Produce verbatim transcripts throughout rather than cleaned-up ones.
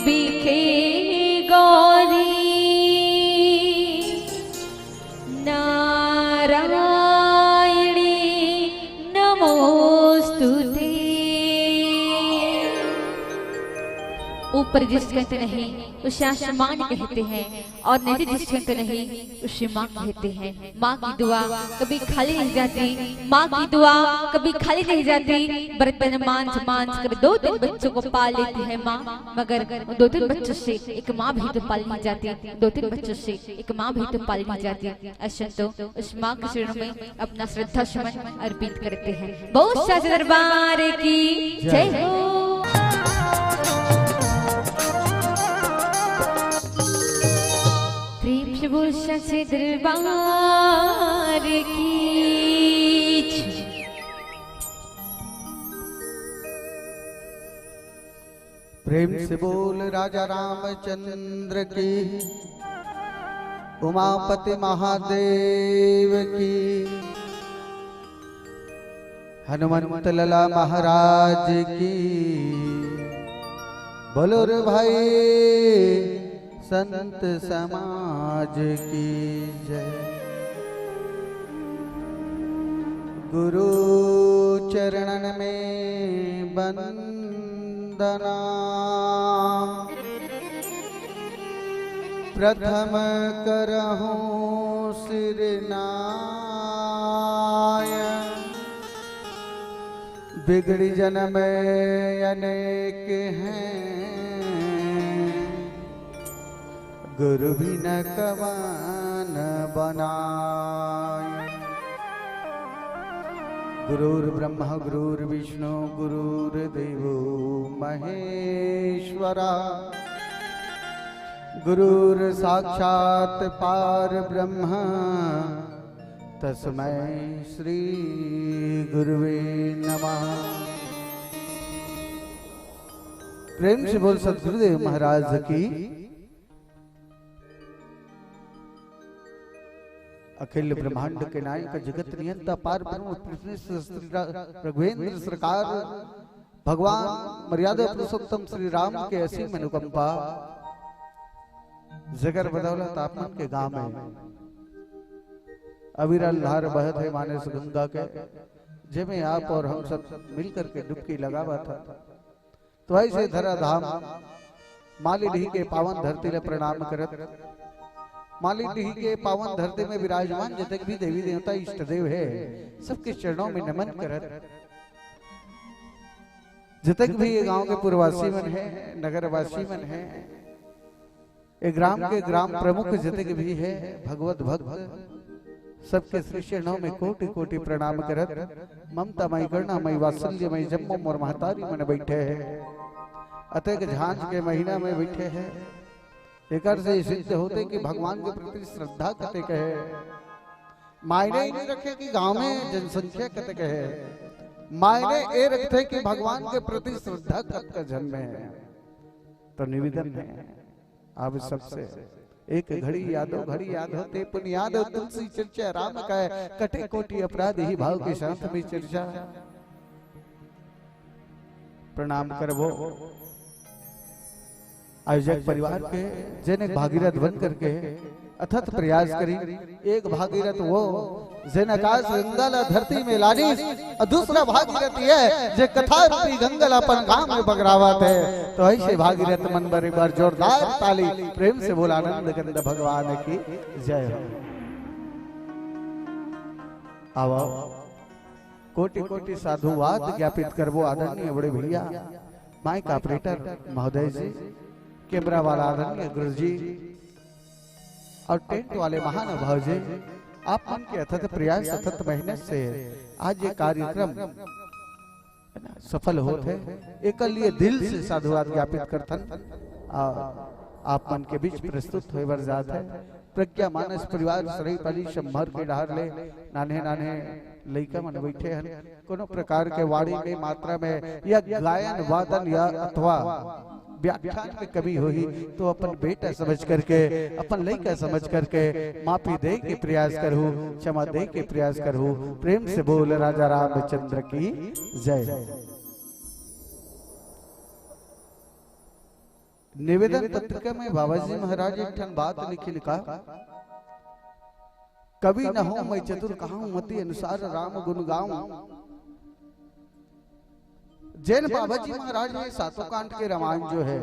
बिखे गौरी नारायणी नमोस्तुते। ऊपर जिस कहते नहीं, उसे आसमान कहते हैं, और नीचे जिस कहते नहीं, उसे माँ कहते हैं। माँ की दुआ कभी खाली नहीं जाती, माँ की दुआ कभी खाली नहीं जाती। बर्तन मांज मांज कर दो तीन बच्चों को पाल लेती है माँ, मगर उन दो तीन बच्चों से एक माँ भी तो पाली नहीं जाती, दो तीन बच्चों से एक माँ भी तो पाली नहीं जाती। अशंतो उस माँ के चरणों में अपना श्रद्धा सुमन अर्पित करते हैं। बहुत साचे दरबार की जय हो। प्रेम से बोल साचे दरबार की जय। प्रेम से बोल राजा रामचंद्र की, उमापति महादेव की, हनुमंत लला महाराज की। बोलो रे भाई संत समाज की जय। गुरु चरणन में बंदना, प्रथम करहूँ सिरनाय। बिगड़ी जन्म अनेक हैं, गुरु बिन कवन बनाय। गुरुर्ब्रह्मा गुरुर्विष्णु गुरुर्देवो महेश्वरा। गुरुर्साक्षात् पार ब्रह्म तस्मै श्री गुरुवे नमः। प्रेम से बोल सतगुरुदेव महाराज की। अखिल ब्रह्मांड के नायक जगत नियंता पार ब्रह्म पृथ्वी श्री रा-, रघुवेंद्र सरकार भगवान मर्यादा पुरुषोत्तम श्री राम के असीम अनुकंपा। जगर बदौलत आप मन के गांव में अविरल धार बहत हे मानस गंगा के, जेमे आप और हम सब मिल करके डुबकी लगावत हन। तो ऐसे धरा धाम माली डीह के पावन धरती ले प्रणाम करत, माली डीह के पावन धरती में विराजमान जतक भी देवी देवता इष्ट देव हे, सबके चरणों में नमन करत, जतक भी ये गांव के पुरवासी मन हे, नगरवासी मन हे, ये ग्राम के ग्राम प्रमुख जतक भी हे, भगवत भक्त, सबके श्री चरणों में कोटि कोटि प्रणाम करत, ममता मई, करुणा मई, वात्सल्य मई जम्मो मोर महतारी मन बैठे हे, अतेक झांझ के महीना में बैठे हे। एकर से सिद्ध होथे कि भगवान के प्रति श्रद्धा कतेक हे। मायने ये नहीं रखे कि गांव में जनसंख्या कतेक हे, मायने ये रखथे कि भगवान के प्रति श्रद्धा कतका झन में हे। तो निवेदन हे आप सबसे, एक घड़ी या दो घड़ी याद होते पुन याद हो तुलसी चर्चा राम का, कटे कोटि अपराध ही भाव के साथ में चर्चा। प्रणाम करबो आयोजक परिवार के, जेन एक भागीरथ बन करके अथक प्रयास करी। एक भागीरथ वो जेन आकाश गंगा ला धरती में लानिस, और दूसरा भागीरथ ये जे कथा रूपी गंगा ला अपन गांव में बगरावत हे। तो ऐसे भागीरथ मन बर एक बार जोरदार ताली, प्रेम से बोल आनंद कंद भगवान की जय हो। आओ, आओ। कोटि कोटि साधुवाद ज्ञापित करबो आदरणीय बड़े भैया, माइक ऑपरेटर महोदय जी, कैमरा वाला आदरणीय गुरु जी और टेंट वाले महानुभाव जी, आप मन के अथक प्रयास, अथक मेहनत से आज ये कार्यक्रम सफल होत हे। एकर लिए दिल से साधुवाद ज्ञापित करथन। आ, आप मन के बीच प्रस्तुत होय बर जात हे प्रज्ञा मानस परिवार सरईपाली संभर के डहर ले नान्हे नान्हे लइका मन बैठे हन। कोनो प्रकार के वाणी में, मात्रा में या गायन वादन या अथवा व्याख्यान में कमी होही तो अपन बेटा समझ करके, अपन लइका समझ करके माफी दे के प्रयास करहू, क्षमा दे के प्रयास करहू। प्रेम से बोल राजा रामचंद्र की जय। निवेदन पत्रिका में बाबा जी महाराज एक ठन बात लिखिन का, कवि न हों मैं चतुर कहौं, मति अनुसार राम गुन गाऊं। जेन बाबा जी महाराज हे, सातों कांड के रामायण जो हे,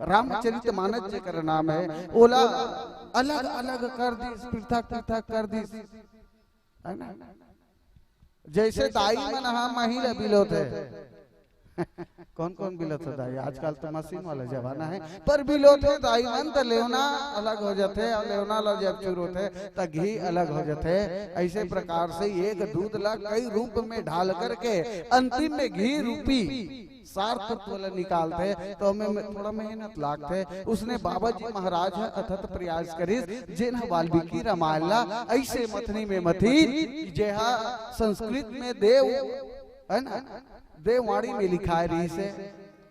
रामचरित मानस जेकर नाम हे, ओला अलग-अलग कर दिस, पृथक-पृथक कर दिस, हे ना? जइसे दाई मन ह मही ल बिलोथे। कौन-कौन बिलोथे दाई? आजकल तो मशीन वाला जमाना हे, पर बिलोथे दाई मन त लेवना अलग हो जाथे, अउ लेवना ल जब चुरोथे त घी अलग हो जाथे। अइसे प्रकार से एक दूध ला कई रूप में ढाल करके अंतिम में घी रूपी सार तत्व ला निकालथे, त ओमे में थोड़ा मेहनत लागथे। उसने बाबा जी महाराज ह अथक प्रयास करिस, जेन ह वाल्मीकि रामायण ला अइसे मथनी में मथिन, जेहा संस्कृत में देव, हे ना, देववाणी में लिखाय रहिस हे,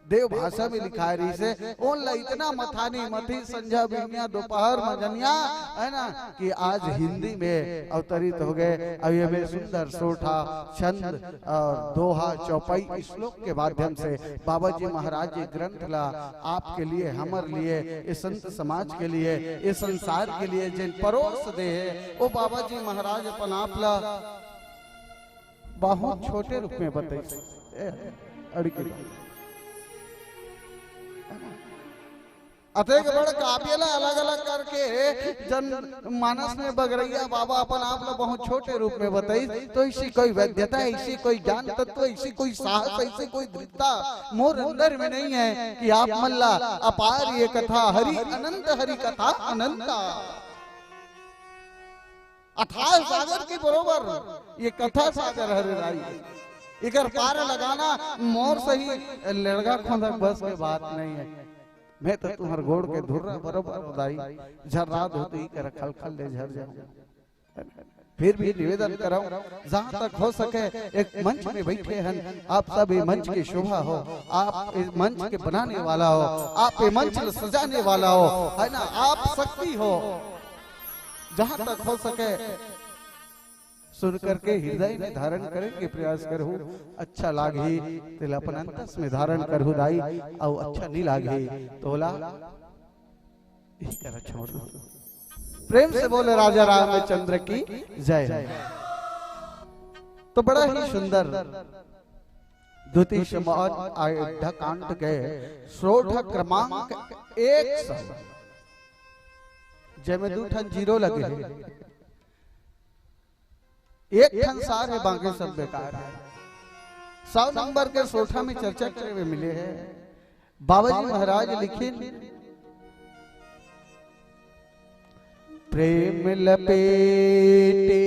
देव भाषा में लिखाय रहिस हे, ओन ला इतना मथानी मथिन, संझा बिहनिया दोपहर मझनिया, हे ना, कि आज हिंदी में अवतरित हो गे। अउ एमे सुंदर सोरठा, छंद अउ दोहा, चौपाई, श्लोक के माध्यम से बाबा जी महाराज ये ग्रंथ ला आपके लिए, हमर लिए, ये संत समाज के लिए, ये संसार के लिए जेन परोस दे हे, वो बाबा जी महाराज अपन आप ला बहुत छोटे रूप में बताइस। ए, अड़की बात। अतेक बड़ काव्य ला अलग-अलग करके जनमानस में बगरइया बाबा अपन आप ला बहुत छोटे रूप में बताइस, तो अइसी कोई वैद्यता, अइसी कोई ज्ञान तत्व, अइसी कोई साहस, अइसी कोई दृढ़ता मोर अंदर में नहीं है कि आप मन ला अपार ये कथा, हरि अनंत, हरि कथा अनंता। अथाह सागर के बरोबर ये कथा सागर हरे दाई। एकर पार लगाना मोर सही लेड़गा खोंदक बस के बात नहीं है। मैं तो तुम्हर गोड़ के धुर्रा बरोबर हूँ दाई, झर्रा धोती कर खलखल ले झर जाऊं। फिर भी निवेदन करौं, जहाँ तक हो सके, एक मंच में बैठे हन, आप सब ये मंच की शोभा हो, आप इस मंच के बनाने वाला हो, आप ये मंच सजाने वाला हो, है ना, आप शक्ति हो। जहाँ तक हो सके, सुन करके हृदय में धारण करे के प्रयास करहु। अच्छा लागही तेला अपन अंतस में धारण करहु दाई, अउ अच्छा नहीं लागही तोला यही करा छोड़ दो। प्रेम से बोले राजा रामचंद्र की जय। तो बड़ा ही सुंदर द्वितीय संवाद अयोध्या कांड के श्लोक क्रमांक एक सौ, जेमे दू ठन जीरो लगे हे। एक ठन सार हे, बाकी सब बेकार हे। सौ नंबर के सोठा में चर्चा करे में मिले हे। बाबा जी महाराज लिखिन, प्रेम लपेटे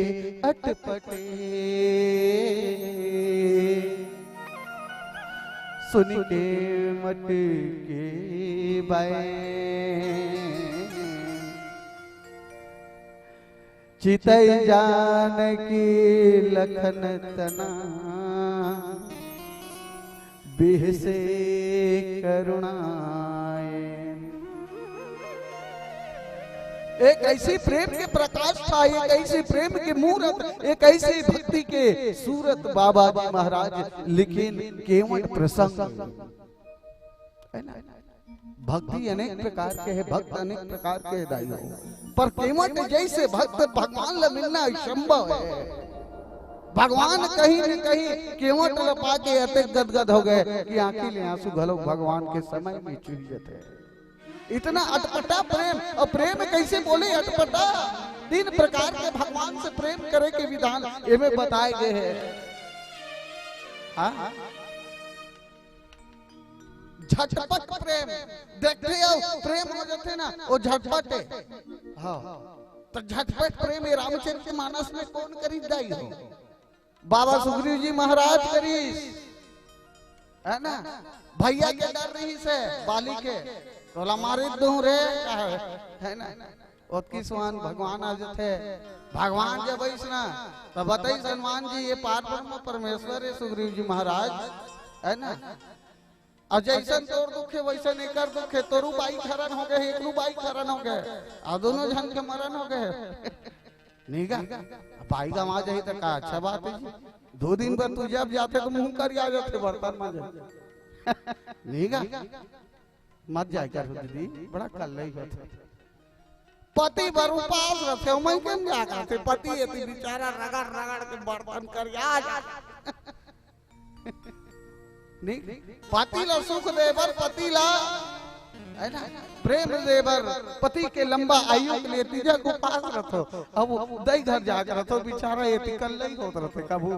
अटपटे, सुन के मटके बाए। चितई जानकी लखन तना, बिहसे करुणाए। एक अइसे प्रेम के प्रकाष्ठा, एक अइसे प्रेम के मूरत, एक अइसे भक्ति के सूरत बाबा जी महाराज लिखिन केवट प्रसंग। हे ना? भक्ति अनेक प्रकार के हे, भक्त अनेक प्रकार के हे दाई हो। पर केवट जइसे भक्त भगवान ल मिलना असंभव हे। भगवान कहीं न कहीं केवट ल पाके अतेक गदगद हो गे कि आंखी ले आंसू घलो भगवान के समय में चुही जाथे। इतना अटपटा प्रेम, अउ प्रेम कइसे बोले अटपटा? तीन प्रकार के भगवान से प्रेम करे के विधान एमे बताए गे हे। हाँ? झटपट प्रेम, देखथे अउ प्रेम हो जाथे ना, वो झटपट हे। हाँ, त झटपट प्रेम ये रामचरित मानस में कोन करिस दाई हो? बाबा सुग्रीव जी महाराज करिस, हे ना? भइया के डर रहिस हे बाली के, तोला मारिच दूहूं रे, हे ना? ओतकी सुहान भगवान आ जाथे। भगवान जब अइस ना, त बताइस हनुमान जी, ये पार ब्रह्म परमेश्वर हे सुग्रीव जी महाराज, हे ना? अउ जइसन तोर दुख हे, वइसन एकर दुख हे। तोरू बाई के हरन हो गे हे, एकरू बाई के हरन हो गे हे, अउ दूनों झन के मरन हो गे हे। नहीं गा, बाई गंवा जाही त का अच्छा बात हे जी। दू दिन बर तू जब जाथे त मुंह करिया जाथे बर्तन मांजे। नहीं गा? मत जाय कर दीदी, बड़ा कल्लई होथे। पति बर उपास रथे, ओमन के जा करथे, पति एती बेचारा रगड़ रगड़ के बर्तन कर आ जा। नहीं, पति ला सुख दे बर, पति ला, है ना, प्रेम दे बर, पति के लंबा आयु के लिए तीजा के उपास रथो। अब दई घर जाके रथो, बेचारा एती कल्लई होत रथे, कभू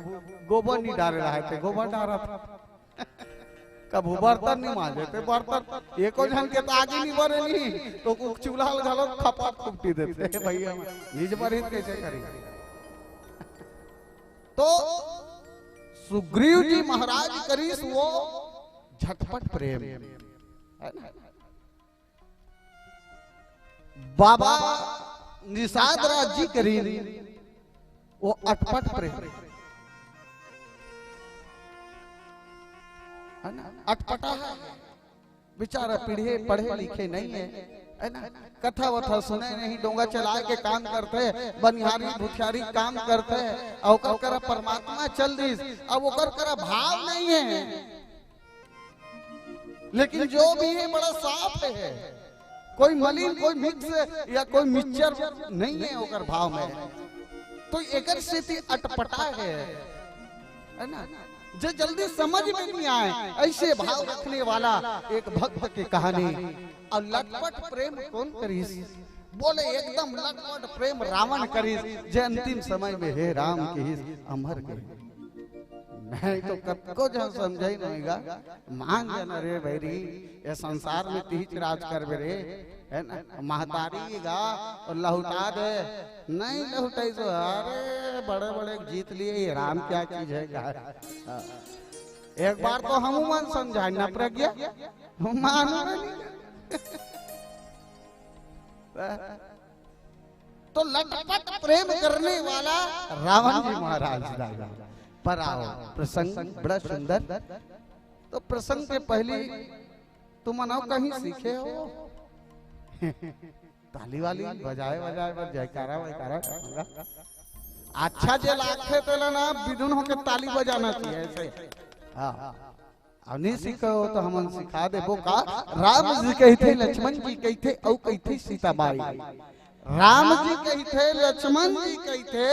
गोबर नहीं डारे रहे थे, गोबर डारत, कभू बर्तन नहीं मांजे थे, बर्तन एको झन के तो आगी नहीं बरे नहीं, तो कुछ चूल्हा घलो खपा खुपटी देते। हे भैया, निज बर हित कैसे करी? तो सुग्रीव जी महाराज करिस वो झटपट प्रेम, है ना? बाबा निषाद राज जी करिन वो अटपट प्रेम, है ना? अटपटा है बेचारा, पीढ़े पढ़े लिखे नहीं है, है ना? कथा वथा सुने नहीं, डोंगा चलाए के काम करथे, बनिहारी भुथियारी काम करथे, अउ ओकर करा परमात्मा चल दिस, अब ओकर करा भाव नहीं है। लेकिन जो भी है बड़ा साफ है, कोई मलिन, कोई मिक्स या कोई मिक्सचर नहीं है ओकर भाव में। तो एकर सेती अटपटा है, है ना? जे जल्दी समझ में नहीं आए, ऐसे भाव रखने वाला एक भक्त के कहानी। और लटपट प्रेम कौन करिस? बोले एकदम लटपट प्रेम रावण करिस, जे अंतिम समय में हे राम किहिस, अमर के। मैं तो कतको झन समझई नहीं गा, मान जाना रे भैरी, ये संसार में तीच राज करबे रे, है ना? महतारी गा और लहुटा दे, नहीं लहुटाई तो अरे बड़े बड़े जीत लिए, ये राम क्या चीज है गा? हाँ। एक बार तो हम मन समझाए ना प्रज्ञा, मानो नहीं। तो लटपट प्रेम करने वाला रावण जी महाराज दादा। पर आओ, प्रसंग बड़ा सुंदर। तो प्रसंग के पहली तुम मनाओ कहीं सीखे हो? ताली वाली बजाए बजाए बर, जयकारा वयकारा करना। अच्छा जे लागथे तेला ना बिधुन होके ताली बजाना चाहिए ऐसे। हाँ। अउ नहीं सीखे हो तो हमन सिखा देबो का। राम जी कहिथे, लक्ष्मण जी कहिथे, अउ कहिथे सीता माई। राम जी कहिथे, लक्ष्मण जी कहिथे,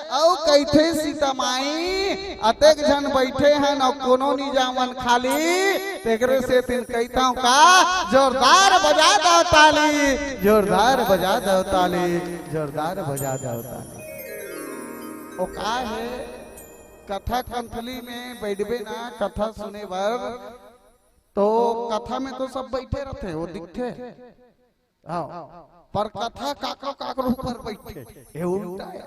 अउ कहिथे सीता माई। अतेक झन बैठे हन अउ कोनो नी जावन खाली। तेकरे सेतिन कहिथंव का, जोरदार बजा दव ताली, जोरदार बजा दव ताली, जोरदार बजा दव ताली। ओ का हे, कथा कंथली में बैठबे ना कथा सुने बर, तो कथा में तो सब बैठे रथे, वो दिखथे। हाँ, पर कथा काकरो काकरो ऊपर बैठे, ये उल्टा है।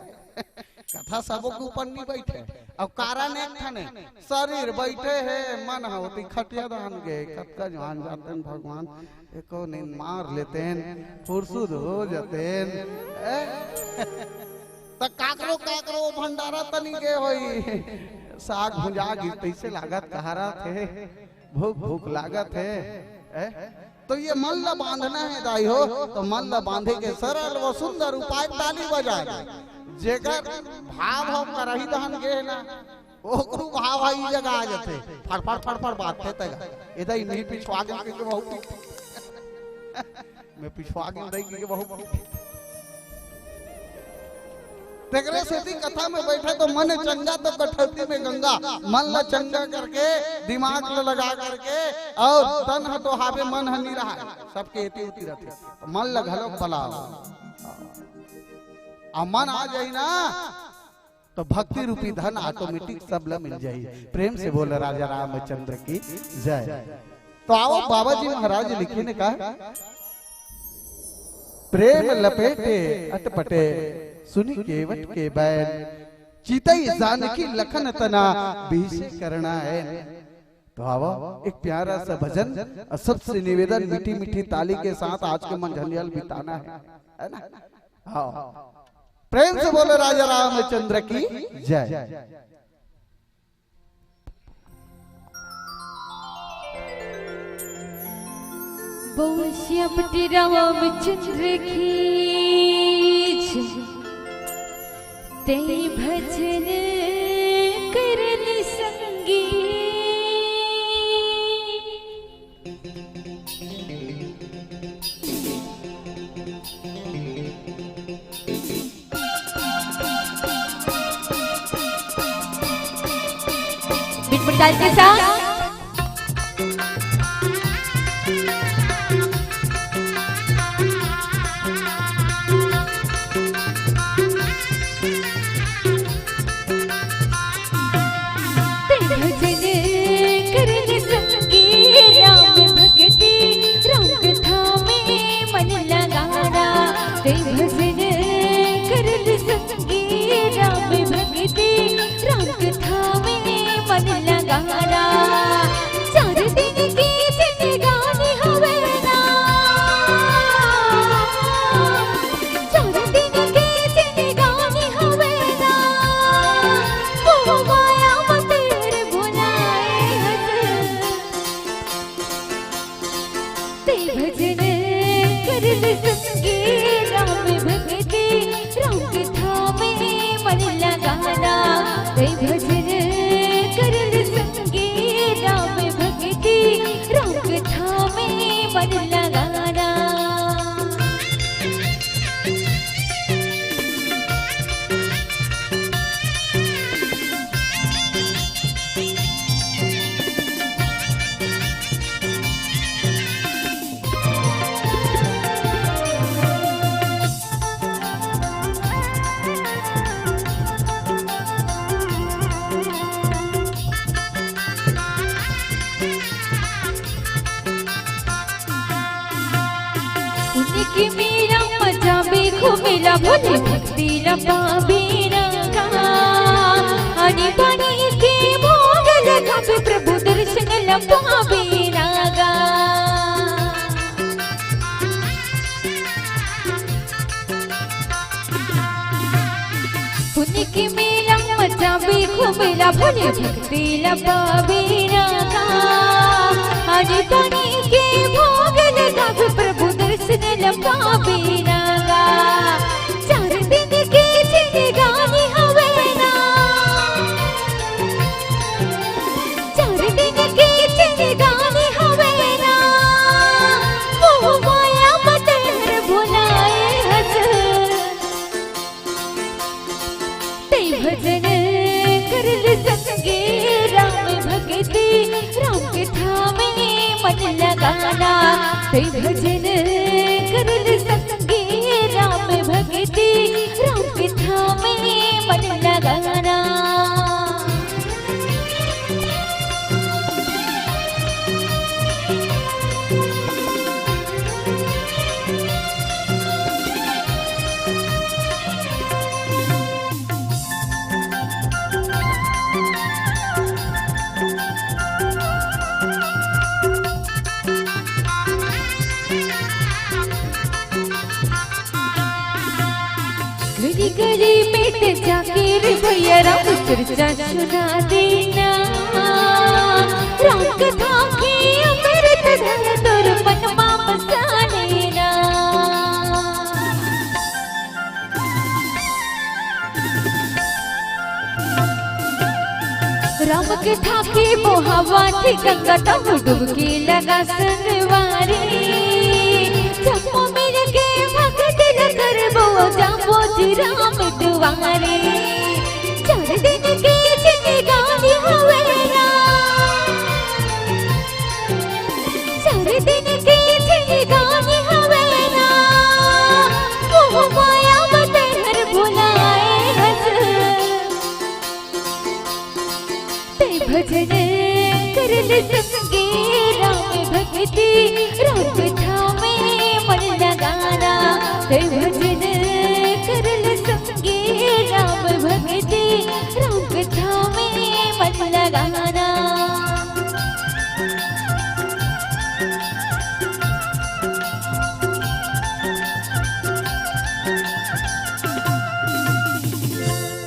कथा सबो के ऊपर नहीं बैठे। अब कारण एक ठने, शरीर बैठे है, मन ह ओती खटिया दान गे, कतका जान जाते हैं भगवान, एको नींद मार लेते हैं, फुरसुद हो जाते हैं। ए? त काकरो काकरो भंडारा तनी गे होई, साग भुंजा गिस तैसे लागत कहारा थे। भूख भूख लागत हे, ए? तो ये मन ला बांधना है दाई हो, तो मन ला बांधे के सरल व सुंदर उपाय ताली बजा दे। जेकर भाव हो करही दहन गे ना, ओकरू भाव आई जगह आ जाते। फड़ फड़ फड़ फड़ बात थे तगा। इधर ही नहीं पिछवा के के बहुत मैं पिछवा के नहीं के बहुत तेकरे सेती कथा में बैठे तो मन चंगा तो कठौती में गंगा। मन ला चंगा करके, दिमाग ला लगा करके, और तन ह तो हावे, मन ह नी रहा, सबके एती उती रहते। तो मन ला घलो बलाओ, आ मन आ जाई ना, तो भक्ति रूपी धन automatic सब ला मिल जाई। प्रेम से बोल राजा रामचंद्र की जय। तो आओ बाबा जी महाराज लिखे ने कहा, प्रेम लपेटे अटपटे, सुनि केवट के बैन। चितई जानकी लखन तना, बीसी करना है। तो आवा, एक प्यारा सा भजन, और सबसे निवेदन, मीठी मीठी ताली के साथ आज के मंझंडियल बिताना है, है ना? हाँ, प्रेम से बोलो राजा रामचंद्र की जय। बोल श्यामपति रामचंद्र की जय। ते भजन करन संगी। चालते साथ। ते भजन करन संगे राम भक्ति, राम कथा में मन लगाना। ते भजन करन संगे राम भक्ति, राम कथा में मन लगाना। चार दिन के जिंदगानी हवे ना, चार दिन के जिंदगानी हवे ना, मोह माया मत भुलाए हस। ते भजन करन संगे राम भक्ति, राम कथा में मन लगाना। ते भजन करन संगे राम भक्ति, राम कथा में मन लगाना। उनके मेला मजा भी घूमेला, भोले भक्ति ला पावे ना गा। आनी बानी के भोग लगावे, प्रभु दर्शन ला पावे ना गा। पुण्य के मेला मचावे घूमेला, भोले भक्ति ला पावे ना गा। आनी बानी के भोग लगावे, प्रभु दर्शन ला पावे ना गा। चार दिन के जिंदगानी हवे ना, चार दिन के जिंदगानी हवे ना, मोह माया मत हर भुलाए हस। ते भजन करन संगे राम भक्ति, राम कथा में मन लगाना। ते भजन करन संगे राम भक्ति, राम कथा में मन लगाना। गली गली में ते जाके रे भैया राम चर्चा सुना देना। राम कथा के अमृत धन तोर मन मा बसा लेना। राम कथा के बोहावा थे गंगा तहु डुबकी लगा संगवारी। जम्मो मिल के भक्ति ल करबो जाबो जी राम दुआरे। चार दिन के जिंदगानी हवे ना, चार दिन के जिंदगानी हवे ना, मोह माया मत हर भुलाए हस। ते भजन करन संगे राम भक्ति, राम कथा में मन लगाना। ते भजन करन संगे राम भक्ति, राम कथा में मन लगाना।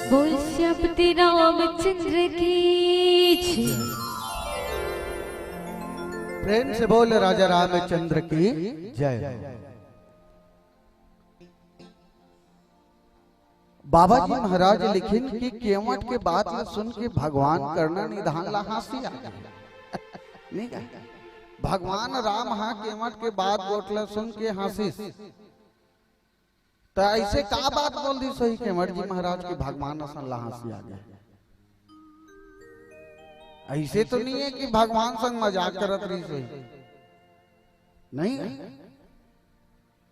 बोल श्यामपति रामचंद्र की जय। प्रेम से बोल राजा रामचंद्र की जय। बाबा जी महाराज लिखिन कि केवट के बात ला सुन के भगवान करना निधान ला हाँसी आ गे। नहीं का? भगवान राम हा केवट के बात गोठ ला सुन के हाँसिस। त ऐसे का बात बोल दी सही केवट जी महाराज के भगवान असन ला हाँसी आ गे। अइसे तो नहीं है कि भगवान संग मजाक करत रहिस होही, नहीं।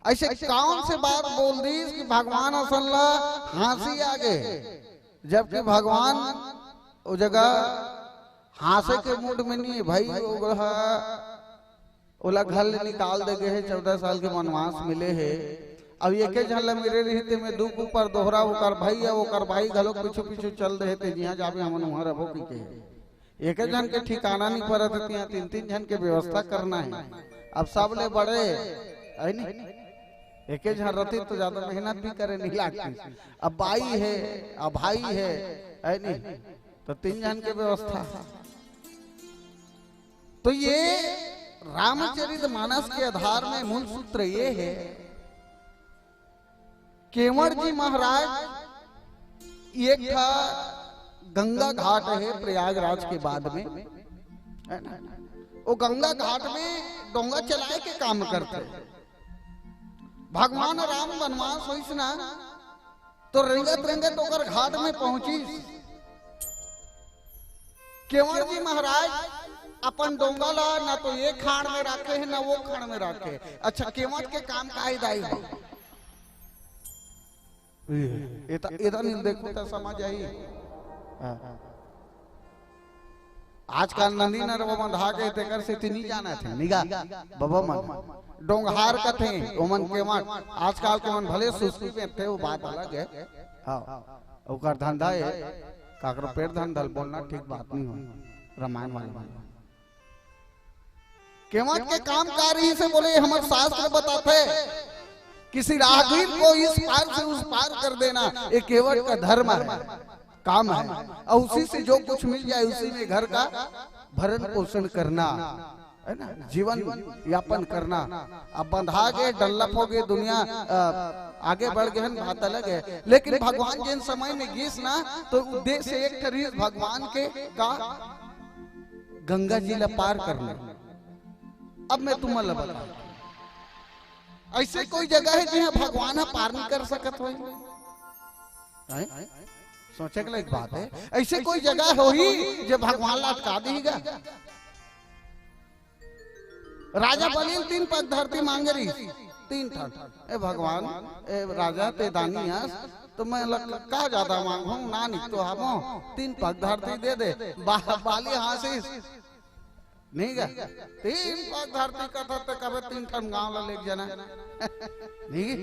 अइसे कौन से बात बोल दिस कि भगवान असन ला हाँसी आ गे, जबकि भगवान ओ जगह हाँसे के मूड में नहीं है भाई। ओला घर ले निकाल दे गे हे, चौदह साल के वनवास मिले हे। अब एके झन ला मेरे रहिते में दुख ऊपर दोहरा, ओकर भाई अउ ओकर भाई घलोक पीछू पीछू चल दे हे, ते जिहाँ जाबे हमन उहाँ रबो कहिके। एके झन के ठिकाना नहीं परत हे, तिहाँ तीन तीन झन के व्यवस्था करना है। अब सबले बड़े है नी, एके झन रतिस तो ज्यादा मेहनत भी करे नहीं लागतिस। अब बाई है, अब भाई है, है नी, तो तीन झन के व्यवस्था। तो ये रामचरित मानस के आधार में मूल सूत्र ये है, केवट जी महाराज एक ठा गंगा घाट है प्रयागराज के बाद में, है ना? वो गंगा घाट में डोंगा चलाए के काम करते। भगवान राम वनवास होइस ना, तो रेंगत रेंगत ओकर घाट में पहुंचिस। केवट जी महाराज अपन डोंगा ला ना तो ये खाड़ में राखे है, ना वो खाड़ में राखे। अच्छा, केवट के काम का है दाई हो? एता, एता नहीं देखो तो समझ आई। हाँ। आजकल नदी नरवा बंधा के तेकर सेती नहीं जाना थे, निगा, बबा मन। डोंगहार कथे, ओमन केवट। आजकल के मन भले सुस्ती में थे, वो बात अलग है। हाँ, ओकर धंधा है, काकरो पेट धंधा ल बोलना ठीक बात नहीं हो, रामायण वाले मन। केवट के काम का रहिस हे बोले, हमर शास्त्र बताथे, किसी राहगीर को इस पार से उस पार कर देना, ये केवट का धर्म है, काम है, और उसी से जो कुछ मिल जाए, उसी में घर का भरण पोषण करना, है ना, जीवन यापन करना। अब बंधा गे, डल्लप हो गे, दुनिया, अ, आगे बढ़ गे हन, बात अलग है, लेकिन भगवान जिन समय में गिस ना, तो उद्देश्य एक ठा रहिस भगवान के का, गंगा जी ला पार करना। अब मैं तुमन ला बताऊं, अइसे कोई जगह है जिहाँ भगवान ह पार नहीं कर सकत होही? हैं? सोचे के लायक बात है। अइसे कोई जगह होही जे भगवान ला अटका देही गा? राजा बलि ल तीन पग धरती मांगे रहिस, तीन ठन। ए भगवान, ए राजा, ते दानी हस, तो मैं ल-, का ज्यादा मांगहूं, नानिक तो हवं, तीन पग धरती दे दे। बा-, बाली हाँसिस, नहीं गा? तीन पग धरती कथस त कबे तीन ठन गांव ला लेके जाना। नहीं?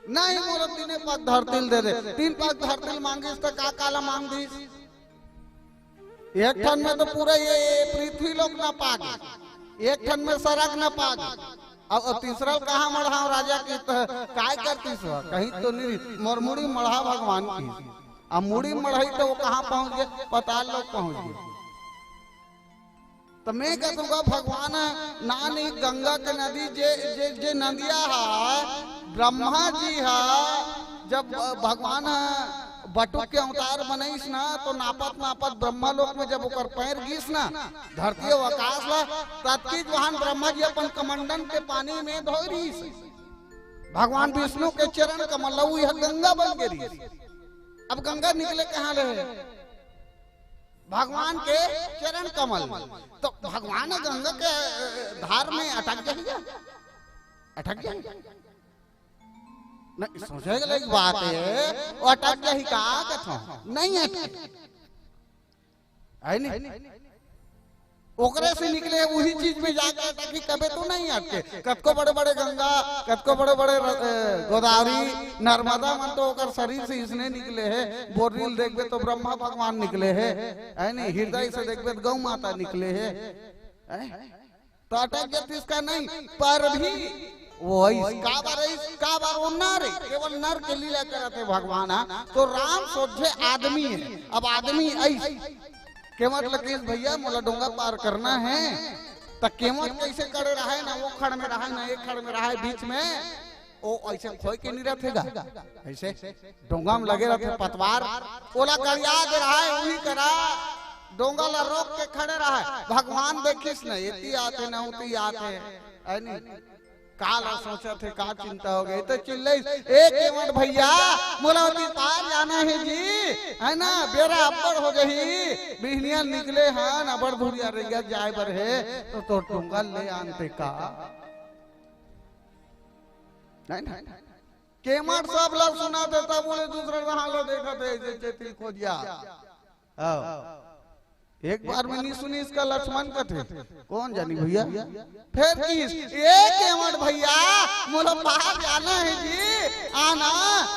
नहीं, मोला तीने पग धरती ल दे दे। तीन पग धरती ल मांगिस त का काला मांग दिस? एक ठन में तो पूरा ये, ये पृथ्वी लोक न पागे, एक ठन में सरग न पागे। अब, अब तीसरा ल कहाँ मढ़ाव राजा की त-, काय करतिस हो? कहीं तो नहीं, मोर मुड़ी मढ़ा भगवान की। अब मुड़ी मढ़ाई तो वो कहाँ पहुंच गे? पताल लोक पहुंच गे। त मैं कहूँगा भगवान नानी गंगा के नदी जे, जे, जे नदिया हा, ब्रह्मा जी हा, जब भगवान बटुक के अवतार बनइस ना, तो नापत नापत ब्रह्मा लोक में जब ओकर पैर गिस ना, धरती अउ आकाश ला, ततकी जवान ब्रह्मा जी अपन कमंडल के पानी में धोय रहिस। भगवान विष्णु के चरण कमल ला, उही गंगा बन गे रहिस। अब गंगा निकले कहाँ ले? भगवान के चरण कमल। तो भगवान गंगा के, अ, धार में अटक जाही गा? अटक जाही? नहीं, सोचे के लायक बात है, वो अटक जाही का कथो? नहीं अटके। है नहीं? ओकरे से निकले उही चीज में जाके अटकी, कबे तो नहीं अटके। कतको बड़े-बड़े गंगा, कतको बड़े-बड़े र-, अ, गोदावरी, नर्मदा मन तो ओकर शरीर से इसने निकले हे। बोर्री ल देखबे तो ब्रह्मा भगवान निकले हे, है नहीं? हृदय से देखबे तो गौ माता निकले हे, हैं? तो अटक जातिस का नहीं, पर भी वो अइस, काबर अइस, काबर वो नर हे, केवल नर के लीला करत हे भगवान हा। तो राम सोझे आदमी हे, अब आदमी अइस, केवट ल कहिस, "भैया, मोला डोंगा पार करना हे।" त केवट कइसे खड़े रहय, ना वो खड़ में रहय, ना एक खड़ में रहय, बीच में वो अइसे खोय के नहीं रहथे गा, अइसे डोंगा में लगे रहथे पतवार, ओला गड़िया दे रहय, उही करा डोंगा ला रोक के खड़े रहय। भगवान देखिस न, एती आथे न उती आथे, है नी? का ला सोचत हे, का चिंता हो गई? तो चिल्लाइस, "ए केवट भैया, मोला ओती पार जाना हे जी, है ना? बेरा अब्बड़ हो जही, बिहनिया निकले हन, अब्बड़ दूरिहा रेंगत जाए बर हे, तो तोर डोंगा ल ले आन ते का?" नहीं, नहीं, नहीं। केवट सब ला सुनाथे, तब ओले दूसरा डहर ला देखत हे, जइसे चेती खोजिया। आओ। एक बार में नहीं सुनिस का लक्ष्मण कथे, "कौन जानी भैया?" फेर किहिस, "ए केवट भैया, मोला पार जाना हे जी, आना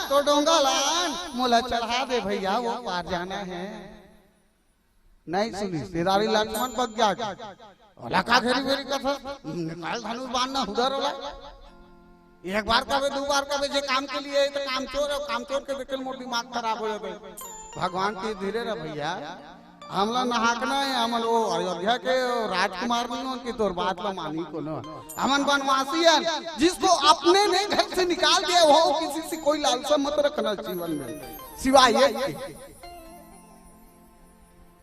तो डोंगा लान, मोला चढ़ा दे भैया, वो पार जाना हे।" नहीं सुनिस, तेदारी लक्ष्मण बग गया। ओला का घेरी बेरी कथा, निकाल धनुष बाण ना हुदर ओला। एक बार कबे, दू बार कबे, जे काम के लिए हे, तो कामचोर हे, कामचोर के देखे ले मोर दिमाग खराब हो जाथे। भगवान के धीरे रह भैया, हमला नहाकना हे, हमन वो अयोध्या के वो राजकुमार नहीं हो कि तोर बात ला मानी कोनो। हमन वनवासी हन, जिसको अपने ने घर से निकाल दिया हो, किसी से कोई लालसा मत रखना जीवन में, सिवाय एक के।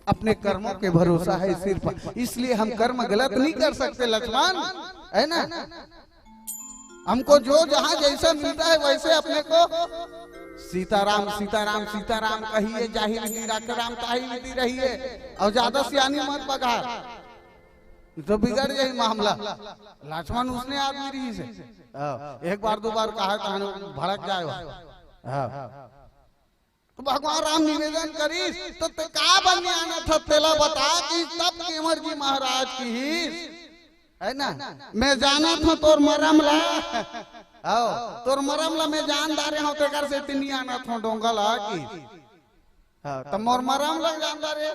अपने कर्मों के भरोसा है सिर्फ, इसलिए हम कर्म गलत नहीं कर सकते लक्ष्मण, है ना? हमको जो जहां जैसा मिलता है वैसे अपने को सीताराम, सीताराम, सीताराम कहिए, जाहिर हीरा के राम ताही विधि रहिए, और ज्यादा सियानी मत बघार, तो बिगड़ जाही मामला। लक्ष्मण उसने आदमी रहिस हे। हाँ, एक बार दो बार कहा, कहा भड़क जाए। हाँ। तो भगवान राम निवेदन करिस, "तो ते का बनियाना था, तेला बता कि तब केवट जी महाराज किहिस, है ना, मैं जानत हंव तोर मरम ला, आओ, तोर मरम ला मैं जान डारे हंव, तेकर सेती नइ आनत हंव डोंगा ला" किहिस। हाँ, त मोर मरम ला जान डारे।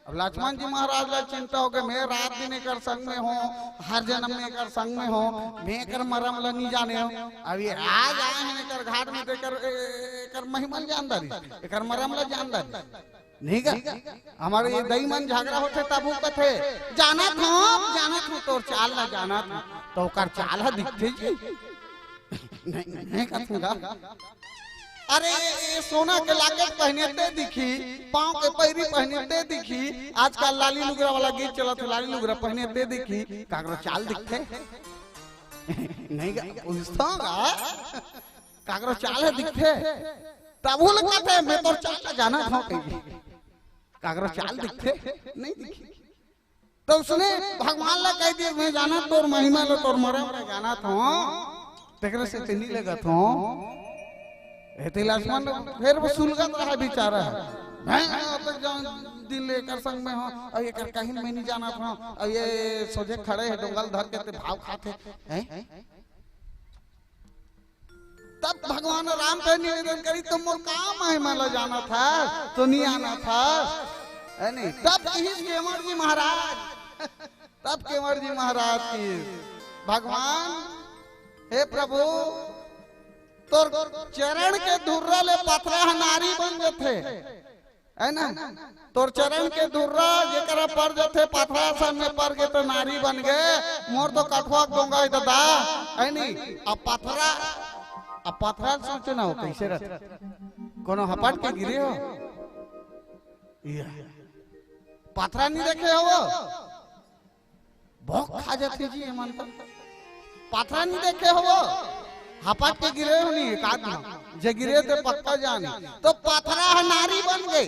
अब लक्ष्मण जी महाराज ला चिंता हो गे, "मैं रात दिन एकर संग में हंव, हर जन्म में एकर संग में हंव, मैं एकर मरम ला नइ जाने हंव।" अब ये आज आए हे एकर घाट में, तो एकर, ए-, एकर महिमा ल जान डारिस, एकर मरम ला जान डारिस। नहीं का? हमर ये दई मन झगड़ा होथे, तब वो कथे, "जानत हंव, जानत हंव, तोर चाल ला जानत हंव।" तो ओकर चाल ह दिखथे जी। नहीं, नहीं कथन गा। अरे, ये सोना के locket पहने ते दिखही, पांव के पैरी पहने ते दिखही, आजकल लाली लुगरा वाला गीत चलत हे, लाली लुगरा पहने ते दिखही, काकरो चाल दिखथे? नहीं गा, पूछथंव गा, काकरो चाल ह दिखथे? तब वो ल कथे, "मैं तोर चाल ला जानत हंव" कहिके। काकरो चाल दिखथे? नहीं दिखही। तो उसने भगवान ला कह दिया, "मैं जानत हंव तोर महिमा ला, तोर मरम ला जानत हंव, तेकरे सेती नइ लेगत हंव।" एती लक्ष्मण फेर वो सुलगत रहा बेचारा। "मैं अब तक जान दिन ले एकर संग में हंव, अब एकर कहिन मैं नइ जानत हंव, अब ये सोझे खड़े हे, डोंगा ल धर के ते भाव खाथे, हैं?" तब भगवान राम के निवेदन करिस, "तो मोर का महिमा ला जानत हस, तो नइ जानत हस, है नहीं?" तब किहिस केवट जी महाराज, तब केवट जी महाराज किहिस, "भगवान, हे प्रभु, तोर चरण के धुर्रा ले पथरा ह नारी बन जथे।" है ना? तोर चरण के धुर्रा जेकरा पर जथे, पथरा सन में पर गे तो नारी बन गे। मोर तो कठवा के डोंगा हे ददा, है नी? अब पथरा, अब पथरा सोचे ना हो कैसे रहते, कोनो हपट के गिरे हो, ये पथरा नहीं देखे हो वो? भौंक खा जाथे जी एमन तो। पथरा नहीं देखे हो वो? हपट के गिरे हो नहीं, एक आदमी जे गिरे ते पक्का जाने। तो पथरा ह नारी बन गे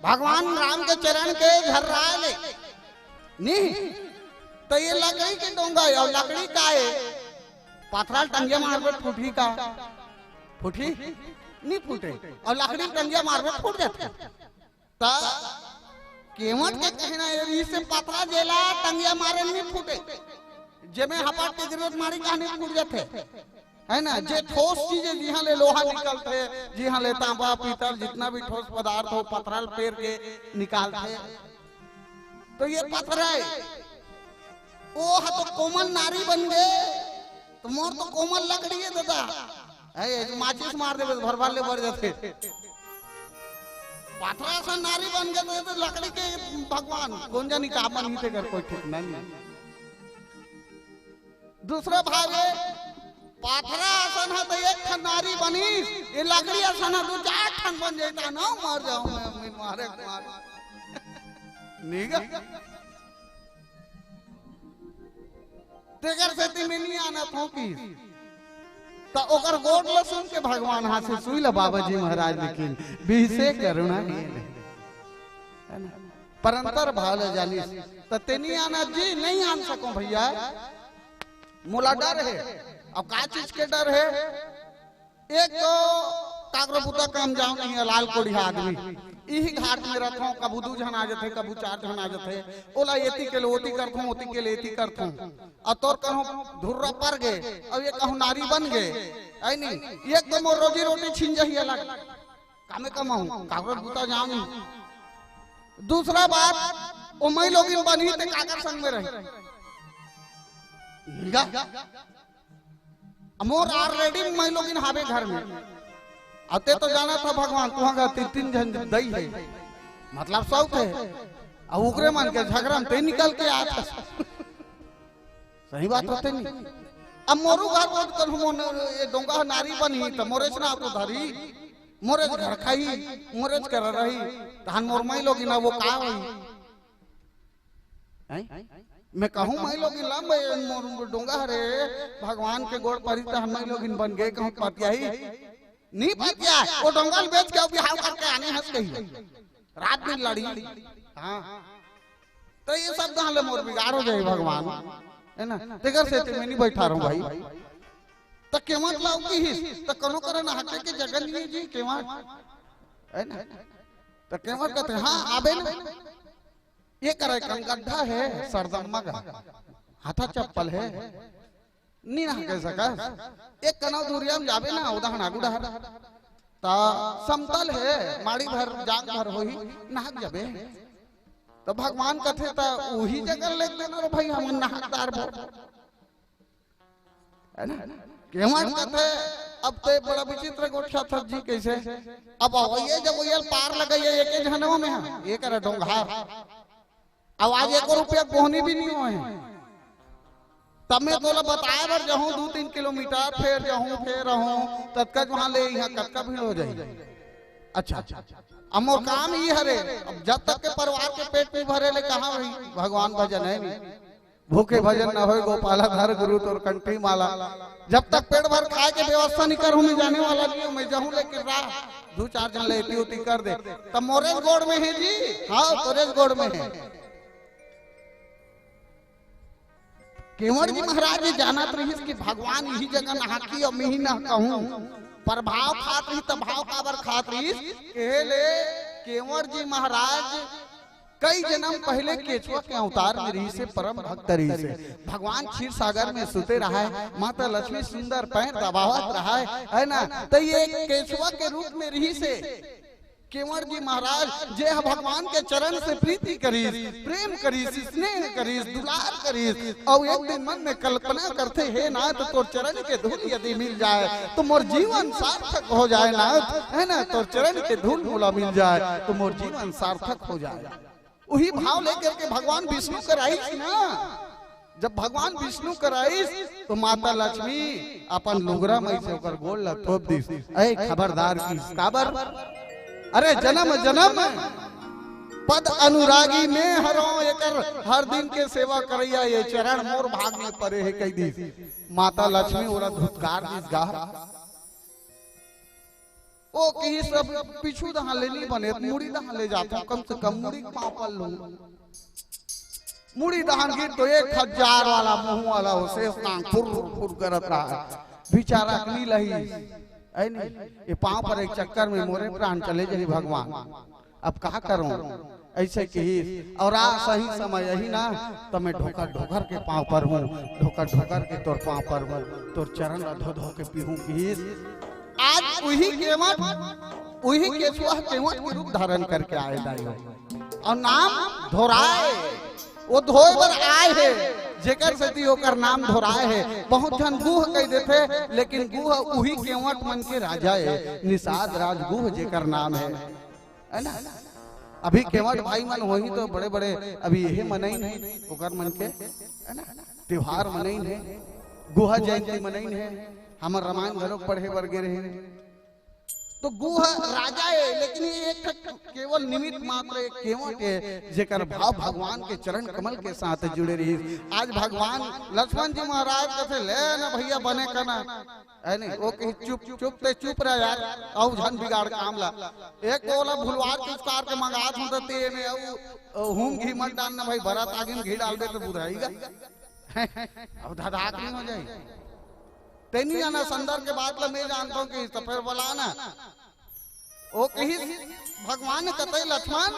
भगवान राम के चरण के झर्राए ले। नहीं, तो ये लकड़ी के डोंगा हे, अउ लकड़ी का हे? पथरा ल टंगिया मारबे फूटही का? फूटही? नहीं फूटे। अउ लकड़ी ल टंगिया मारबे फूट जाथे। त केवट के कहना ये रहिस हे पथरा जेला टंगिया मारे नहीं फूटे, जेमे हपट के गिरत मारी कहानी फूट जाथे, है ना? जे ठोस चीज हे, जिहां ले लोहा निकलथे, जिहां ले तांबा पीतल जितना भी ठोस पदार्थ हो, पथरा ल पेर के निकालथे। तो ये पथरा हे, ओ ह तो कोमल नारी बन गे, तो मोर तो कोमल लकड़ी हे ददा। ए, माचिस मार देबे तो भर भर ले बर जाथे। पथरा सन नारी बन गे तो लकड़ी के भगवान कोन जानी का बनही, तेकर कोई ठीक नहीं। दूसरा भाव हे, पथरा असन ह तो एक ठन नारी बनिस, ये लकड़ी असन ह दू चार ठन बन जाता ना, मर जाऊं मैं, मैं मारे मार। नहीं गा? तेकर सेती मैं नहीं आना थों कि। त ओकर गोठ ल सुन के भगवान हाथे सुई ल बाबा जी महाराज लेकिन बिहसे करुणा हीन। है ना? परंतर भाव ल जानिस। त तेनी आना जी नहीं आन सकों भैया, मोला डर हे। अब का चीज के डर हे? एक तो काकरो बुता काम जाओ नहीं है, लाल कोढ़िया आदमी। इही घाट में रथों, कभू दू झन आ जथे, कभू चार झन आ जथे। ओला एती के ले ओती करथों, ओती के ले एती करथों। अउ तोर कहूँ धुर्रा पर गे, अउ ये कहूँ नारी बन गे, है नहीं? एक तो मोर रोजी रोटी छीन जही अलग। कामे कमाऊँ, काकरो बुता जाओ नहीं। दूसरा बात, ओ मई लोगिन बनही ते काकर संग में रही। निगा। मोर already मई लोगिन हावे घर में। अते तो जाना था भगवान, तुहाँ का तीन, तीन झन दई है, मतलब सौत है। अब ओकरे मन के झगड़ा में ते निकल के आत हस। सही बात होते नहीं। अब मोरू घर पर कल मोन ये डोंगा नारी बनी, त मोरेच ना तो धरी, मोरेच घर खाई, मोरेच कर रही, तहन मोर मई लोगिन अब वो का होई? हैं? मैं कहूँ मई लोगिन ला, मैं मोर डोंगा हरे, भगवान के गोड़ परी त हम मई लोगिन बन गए, कहूँ पतियाही। नहीं पतिया, वो डोंगा ल बेच के अउ बिहाव करके आने हंस गई। रात दिन लड़ी। हाँ। तो ये सब कहाँ ले मोर बिगाड़ हो जाए भगवान। है ना? तेकर सेती मैं नहीं बैठा रहूं भाई। त केवट लाओ की हिस, त कोनो करे ना हटे के जगह नहीं जी केवट। है ना? त केवट कहते, हाँ, आबे ना। ये करे कन गड्ढा है, सरदम्मा का। हाथा चप्पल है। नी नहा के सकस। एक कनव दूरिया में जाबे ना, उदाहरण आगू डहर। त समतल है, माड़ी भर, जाग भर होही, नहा के जाबे। त भगवान कथे, त उही जगह ले देना रे भाई, हम नहा के डारबो। है ना? केवट कथे, अब ते बड़ा विचित्र गोठियाथस जी, कैसे? अब अवइया जब वइया पार लगाइए, एके झनवा में है, ये करे डोंगहार। अब आज एको रुपया बोहनी भी नहीं होए। तब मैं तोला बताए बर जाहूं दू तीन किलोमीटर, फेर जाहूं, फेर आहूं, ततका वहां ले इहां कतका भीड़ हो जाही। अच्छा, अब मोर काम ई हरे, अब जब तक के परिवार के पेट नहीं भरे ले कहां होही? भगवान भजन है नहीं। भूखे भजन न होए गोपाला, धर गुरु तोर कंठी माला। जब तक पेट भर खाए के व्यवस्था नहीं करहूं, मैं जाने वाला नहीं हूं, मैं जाहूं लेकिन राह दू चार झन ले एती ओती कर दे। त मोरेच गोड़ में है जी, हाँ, तोरेच गोड़ में है। केवट जी महाराज जी जानत रहिस कि भगवान इही जगह नहाकी अउ मिही न कहूं, परभाव खात रहिस, त भाव काबर खात रहिस? कहे ले केवट जी महाराज कई जन्म पहले केचुआ के अवतार में रहिसे, परम भक्त रहिसे। भगवान क्षीर सागर में सुते रहाय, माता लक्ष्मी सुंदर पैर दबावत रहाय, है ना? त ये केचुआ के रूप में रहिसे। केवट जी महाराज, जे ह भगवान के चरण से प्रीति करिस, प्रेम करिस, स्नेह करिस, दुलार करिस, अउ एक दिन मन में कल्पना करथे, हे नाथ, तोर चरण के धूल यदि मिल जाए, तो मोर जीवन सार्थक हो जाए नाथ, है ना? तोर चरण के धूल मोला मिल जाए, तो मोर जीवन सार्थक हो जाए। उही भाव लेकर के भगवान विष्णु कर आइस ना। जब भगवान विष्णु कर आइस, तो माता लक्ष्मी अपन लुगरा में से ओकर गोड़ ला थोप दिस। "ऐ खबरदार" किहिस, "काबर? अरे जन्म जन्म पद अनुरागी में हरों, एकर हर दिन के सेवा करैया ये चरण मोर भाग में परे हे" कहि दिस। माता लक्ष्मी ओला धुतकार दिस गा। ओ किहिस, "अब पीछू दहां ले नी बने, मुड़ी दहां ले जाथंव, कम से कम मुड़ी के पांव पर लूं।" मुड़ी दहां गिर तो एक हजार वाला मुंह वाला हो, शेष नांग फुर फुर करत रहा। बेचारा के नी लही, ऐ नी, ये पांव पर एक चक्कर में मोरे प्राण चले जाही भगवान। अब का करों? ऐसे किहिस, अउ आ सही समय यही ना, त मैं ढोकर ढोकर के पांव पर हूं, ढोकर ढोकर के तोर पांव पर हूं, तोर चरण ला धो धो के पीहूं किहिस। आज उही केवट, उही केचुआ केवट के रूप धारण करके आए दाई हो। अउ नाम धोराय, वो धोए बर आए हे, जेकर सेती ओकर नाम धोराय हे। बहुत झन गुह कहि देथे, लेकिन गुह उही केवट मन के राजा हे, निषाद राज गुह जेकर नाम हे। है ना? अभी केवट भाई मन होही तो बड़े-बड़े अभी यही मनइन हे, ओकर मन के, है ना? त्योहार मनइन हे, गुहा जयंती मनइन हे, हमर रामायण घलोक पढ़े बर गे रहे। तो गु ह राजा ए, लेकिन ये एक ठक केवल निमित्त मात्र, एक केवट ए, जेकर भाव भगवान के चरण कमल के साथ जुड़े रहिस। आज भगवान लक्ष्मण जी महाराज कथे, "ले ना भैया, बने कना।" है नहीं, वो कही, "चुप, चुप, ते चुप रह यार, अउ झन बिगाड़ काम ला। एक ओला भुलवार चुचकार के मंगात हूँ, तो ते में अउ, अ, हूम घी मत डालना भाई, बरात आगे में घी डालबे तो बुराई गा।" अब धधाक नहीं हो जाई। तेनी आना संदर के बात ला मैं जानता हूँ कि तो फिर बोला ना। ओ कहिस, "भगवान कते लक्ष्मण,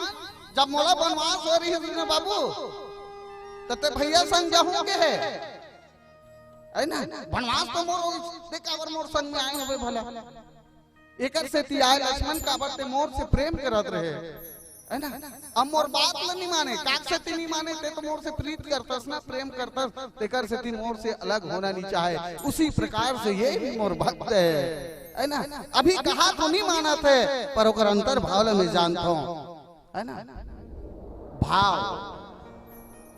जब मोला बनवास हो रही है बाबू, त ते भैया संग जाहूं के है, है ना? बनवास तो मोर होइस, ते काबर मोर संग में आए हवे भला?" एकर सेती आए लक्ष्मण, काबर ते मोर से प्रेम करत रहे, है ना? अब मोर बात ल नहीं माने, काक सेती नहीं माने, ते तो मोर से प्रीत करतस ना, प्रेम करतस, तेकर सेती मोर से अलग होना नहीं चाहे। उसी प्रकार से ये भी मोर भक्त है, है ना? अभी कहा तो नहीं मानत है, पर ओकर अंतर भाव ल मैं जानत हूँ, है ना? भाव,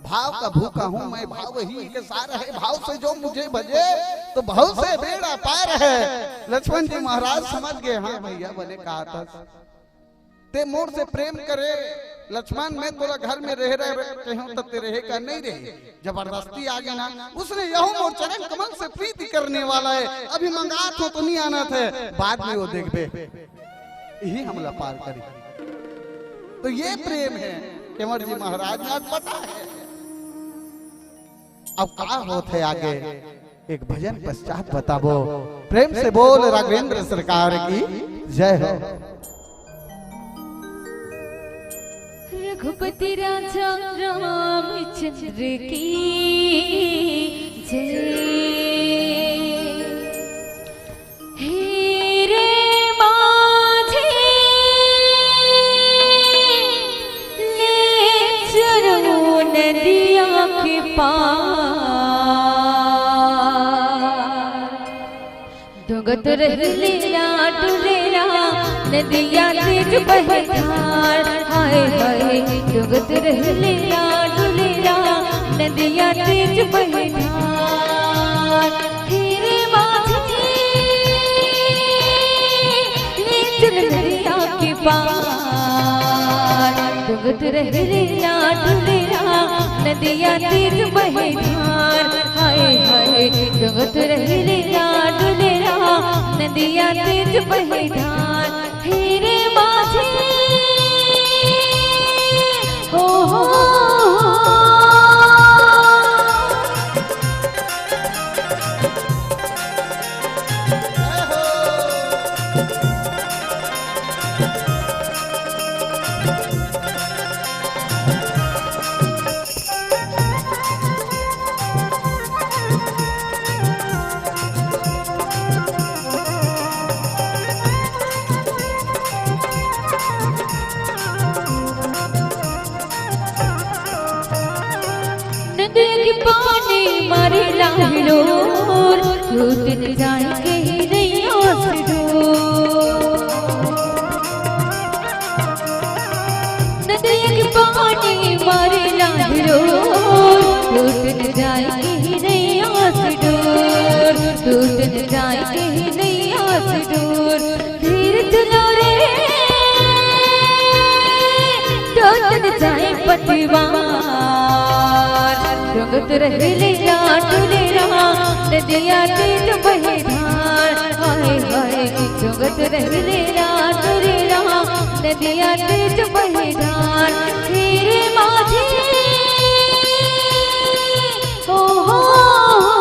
भाव का भूखा हूँ मैं, भाव ही के सार है, भाव से जो मुझे भजे, तो भाव से बेड़ा पार है। लक्ष्मण जी महाराज समझ गए, हाँ भैया, बने कहा था। ते मोर से प्रेम करे लक्ष्मण, मैं तोला घर में रहे रहे कहूं त ते रहे का नहीं रहे, जबरदस्ती आ गया ना। उसने यहू मोर चरण कमल से प्रीति करने वाला है, अभी मंगात हो तो नहीं आना थे, बाद में वो देखबे, यही हमला पार करी। तो ये प्रेम है केवट जी महाराज में, आज पता है। अब का होत है आगे, एक भजन पश्चात बताबो। प्रेम से बोल राघवेंद्र सरकार की जय हो। रघुपति राजा रामचंद्र की जय। हे रे माझी, ले चलूं नदिया के पार। डूंगत रह लीला डुलेला, नदिया तेज बहे धार। हाय हाय, डूंगत रह लीला डुलेला, नदिया तेज बहे धार। हे रे माझी, ले चल नदिया के पार। डूंगत रह लीला डुलेला, नदिया तेज बहे धार। हाय हाय, डूंगत रह लीला डुलेला, नदिया तेज बहे धार। हे रे माझी, हो, हो, हो, हो। नदिया के पानी मारे ला हिलोर, लूट न जाए कहीं नैया से डोर। नदिया के पानी मारे ला हिलोर, लूट न जाए कहीं नैया से डोर, लूट न जाए कहीं नैया से डोर। धीर चलो रे, टूट न जाए पतवार। डूंगत रह लीला डुलेला, नदिया तेज बहे धार। हाय हाय, डूंगत रह लीला डुलेला, नदिया तेज बहे धार। हे रे माझी, ओ हो, हो, हो।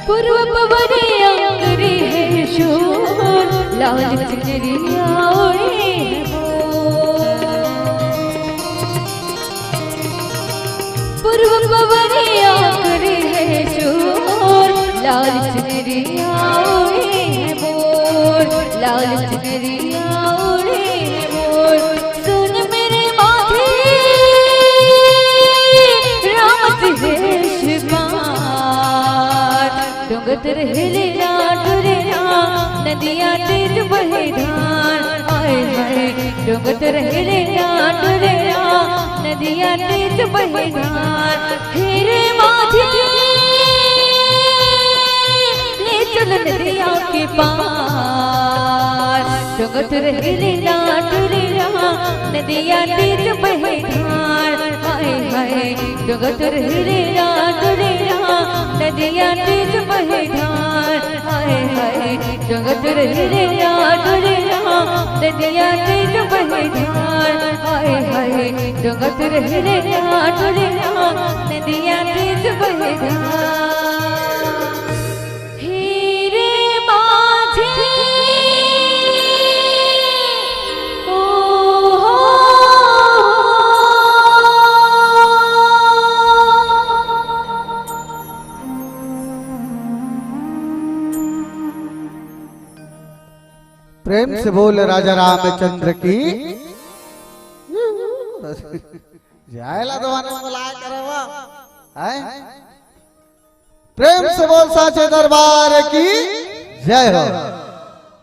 पूर्व पवन अंगरी है शोर, लाल चुनरिया ओढ़े है मोर। पूर्व पवन अंगरी है शोर, लाल चुनरिया ओढ़े है मोर। लाल चुनरिया ओढ़े मोर, सुन मेरे माथे राम द्वेष पार। डोंगत रहले ना डोले ना, नदिया तेज बहे धार। आए हाय, डोंगत रहले ना डोले ना, नदिया तेज बहे धार। हे रे माथे, ले चल नदिया के पार। डोंगत रहले ना डोले ना, नदिया तेज बहे धार। हाय हाय, डोंगत रहले ना डोले ना, नदिया तेज बहे धार। हाय हाय, डोंगत रहले ना डोले ना, नदिया तेज बहे धार। हाय हाय, डोंगत रहले ना डोले ना, नदिया तेज बहे धार। हे रे माझे। ओ हो। प्रेम से बोल राजा रामचंद्र की। जायला तो मने बुलाया करे वो। हैं? प्रेम से बोल साचे दरबार की जय हो।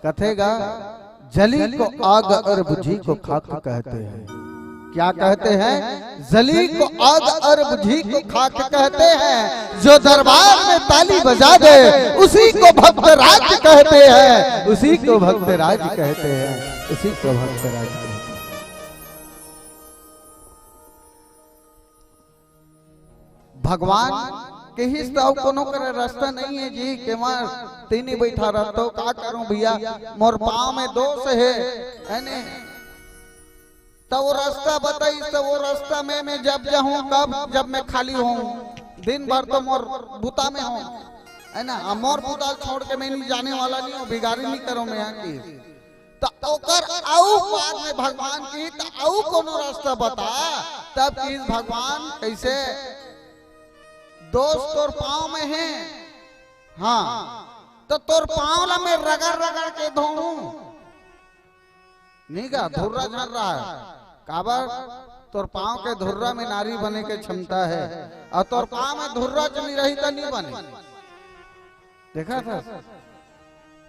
कथेगा, जली को आग और बुझी को खाक कहते हैं। क्या कहते हैं? जली को आग और बुझी को खाक कहते हैं। जो दरबार में ताली बजा दे, उसी को भक्त राज कहते हैं, उसी को भक्त राज कहते हैं, उसी को भक्त राज कहते हैं। भगवान कहिस त अउ कोनो करे रास्ता नहीं है जी, केमा तीनी बैठा रहतो, का करूं भैया, मोर पाँव में दोष है, है ने? त वो रास्ता बताइस, त वो रास्ता में मैं जब जाहूं, कब, जब मैं खाली होहूं, दिन भर तो मोर बुता में होहूं, है ना? अब मोर बुता छोड़ के मैं नहीं जाने वाला नहीं हूं, भिखारी नहीं करूं मैं यहाँ की। त ओकर अउ बाद में भगवान की त अउ कोनो रास्ता बता, तब कि भगवान कैसे दोष तोर पाँव में है, हाँ, त तोर पाँव ला मैं रगड़ रगड़ के धोऊं। नहीं का धुर्रा झर रहा है, काबर तोर पाँव के धुर्रा में नारी बने के क्षमता है, और तोर पाँव में धुर्रा च नहीं रही त नहीं बने। देखा था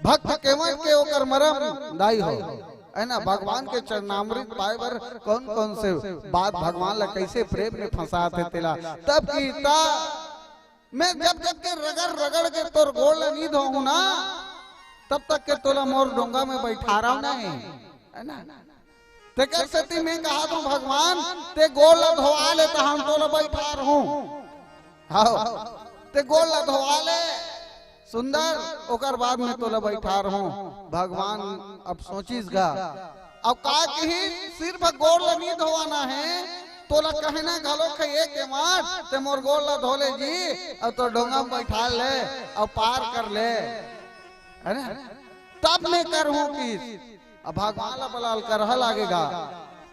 भक्त केवट के ओकर मरम दाई हो, है ना? भगवान के चरणामृत पाए बर कौन कौन से बात भगवान ला कैसे प्रेम में फंसात हे तेला। तब की ता मैं जब जब के रगड़ रगड़ के तोर गोड़ ला नहीं धोऊं ना, तब तक के तोला मोर डोंगा में बैठा रहा नहीं, है ना? तेकर सेती मैं कहा तू भगवान, ते गोड़ ला धोवा ले त हम तोला बैठा रहूं। हाव, ते गोड़ ला धोवा ले सुंदर, ओकर बाद में तोला बैठा रहूं। भगवान अब सोचिस गा, अब का कही, सिर्फ गोड़ ला नहीं धोवाना है, तोला कहना घलो खे एक के मार, ते मोर गोड़ ला धो ले जी, अब तो डोंगा में बैठा ले, अब पार कर ले, है ना? तब मैं करहूं कि अब भगवान ला बलाल करहा लागेगा।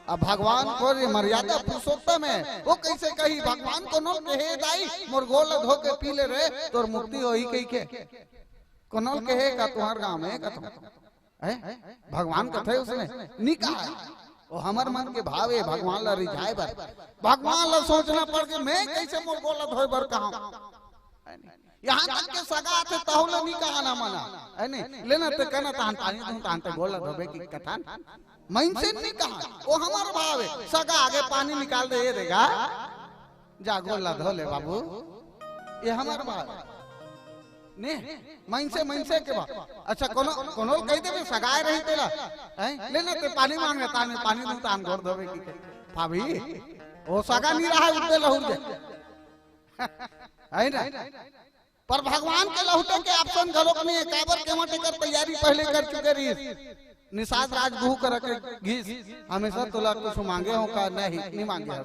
अब भगवान को ये मर्यादा पुरुषोत्तम है, वो कैसे कही, भगवान कोनो ल कहे दाई, मोर गोड़ ला धो के पी ले रे, तोर मुक्ति होही कही के। कोनो ल कहे का तुहर गांव में कथों? हैं? भगवान कथे उसने? नहीं कहा। वो हमर मन के भाव है, भगवान ला रिझाए बर। भगवान ला सोचना पड़ के मैं कैसे मोर गोड़ ला धोए बर कहा? है नहीं? यहाँ तक के सगा आथे, तहु ल नी कहा ना मना, है नहीं? लेना ते कहना तहन पानी दूं, तहन ते गोड़ ला धोबे की कथन। मइनसे नी कहा, वो हमर भाव है। सगा आगे पानी निकाल दे, ये देगा, जा गोड़ ला धो ले बाबू, ये हमर भाव है। ने, मइनसे, मइनसे के भाव। अच्छा, कोनो, कोनो ल कहि देबे, सगाए रही तेला, हैं? लेना ते पानी मांग ले, तहन पानी दूं, तहन गोड़ धोबे की कथन। भाभी, वो सगा नी रहा, उठे लहुर दे। है ना? पर भगवान के लहुटे के option घलोक नहीं है। काबर के मत एकर तैयारी पहले कर चुके रहिस। निषाद राज गुहू करा के घिस, हमेशा तोला कुछ मांगे हो का? नहीं, नहीं मांगे हो।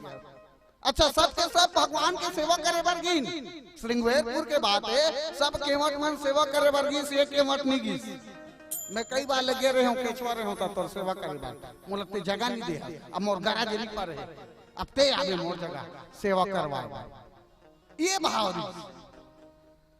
अच्छा, सब के सब भगवान के सेवा करे बर गिन। श्रृंगवेरपुर के बात है, सब केवट मन सेवा करे बर गिस, एक केवट नहीं गिस। मैं कई बार लगे रहे हूँ, केचवा रहे हूँ, तो तोर सेवा करे बर मोला ते जगह नहीं दे। अब मोर गरा जे नहीं पा रहे, अब ते आवे मोर जगह सेवा करवा। ये भाव रहिस।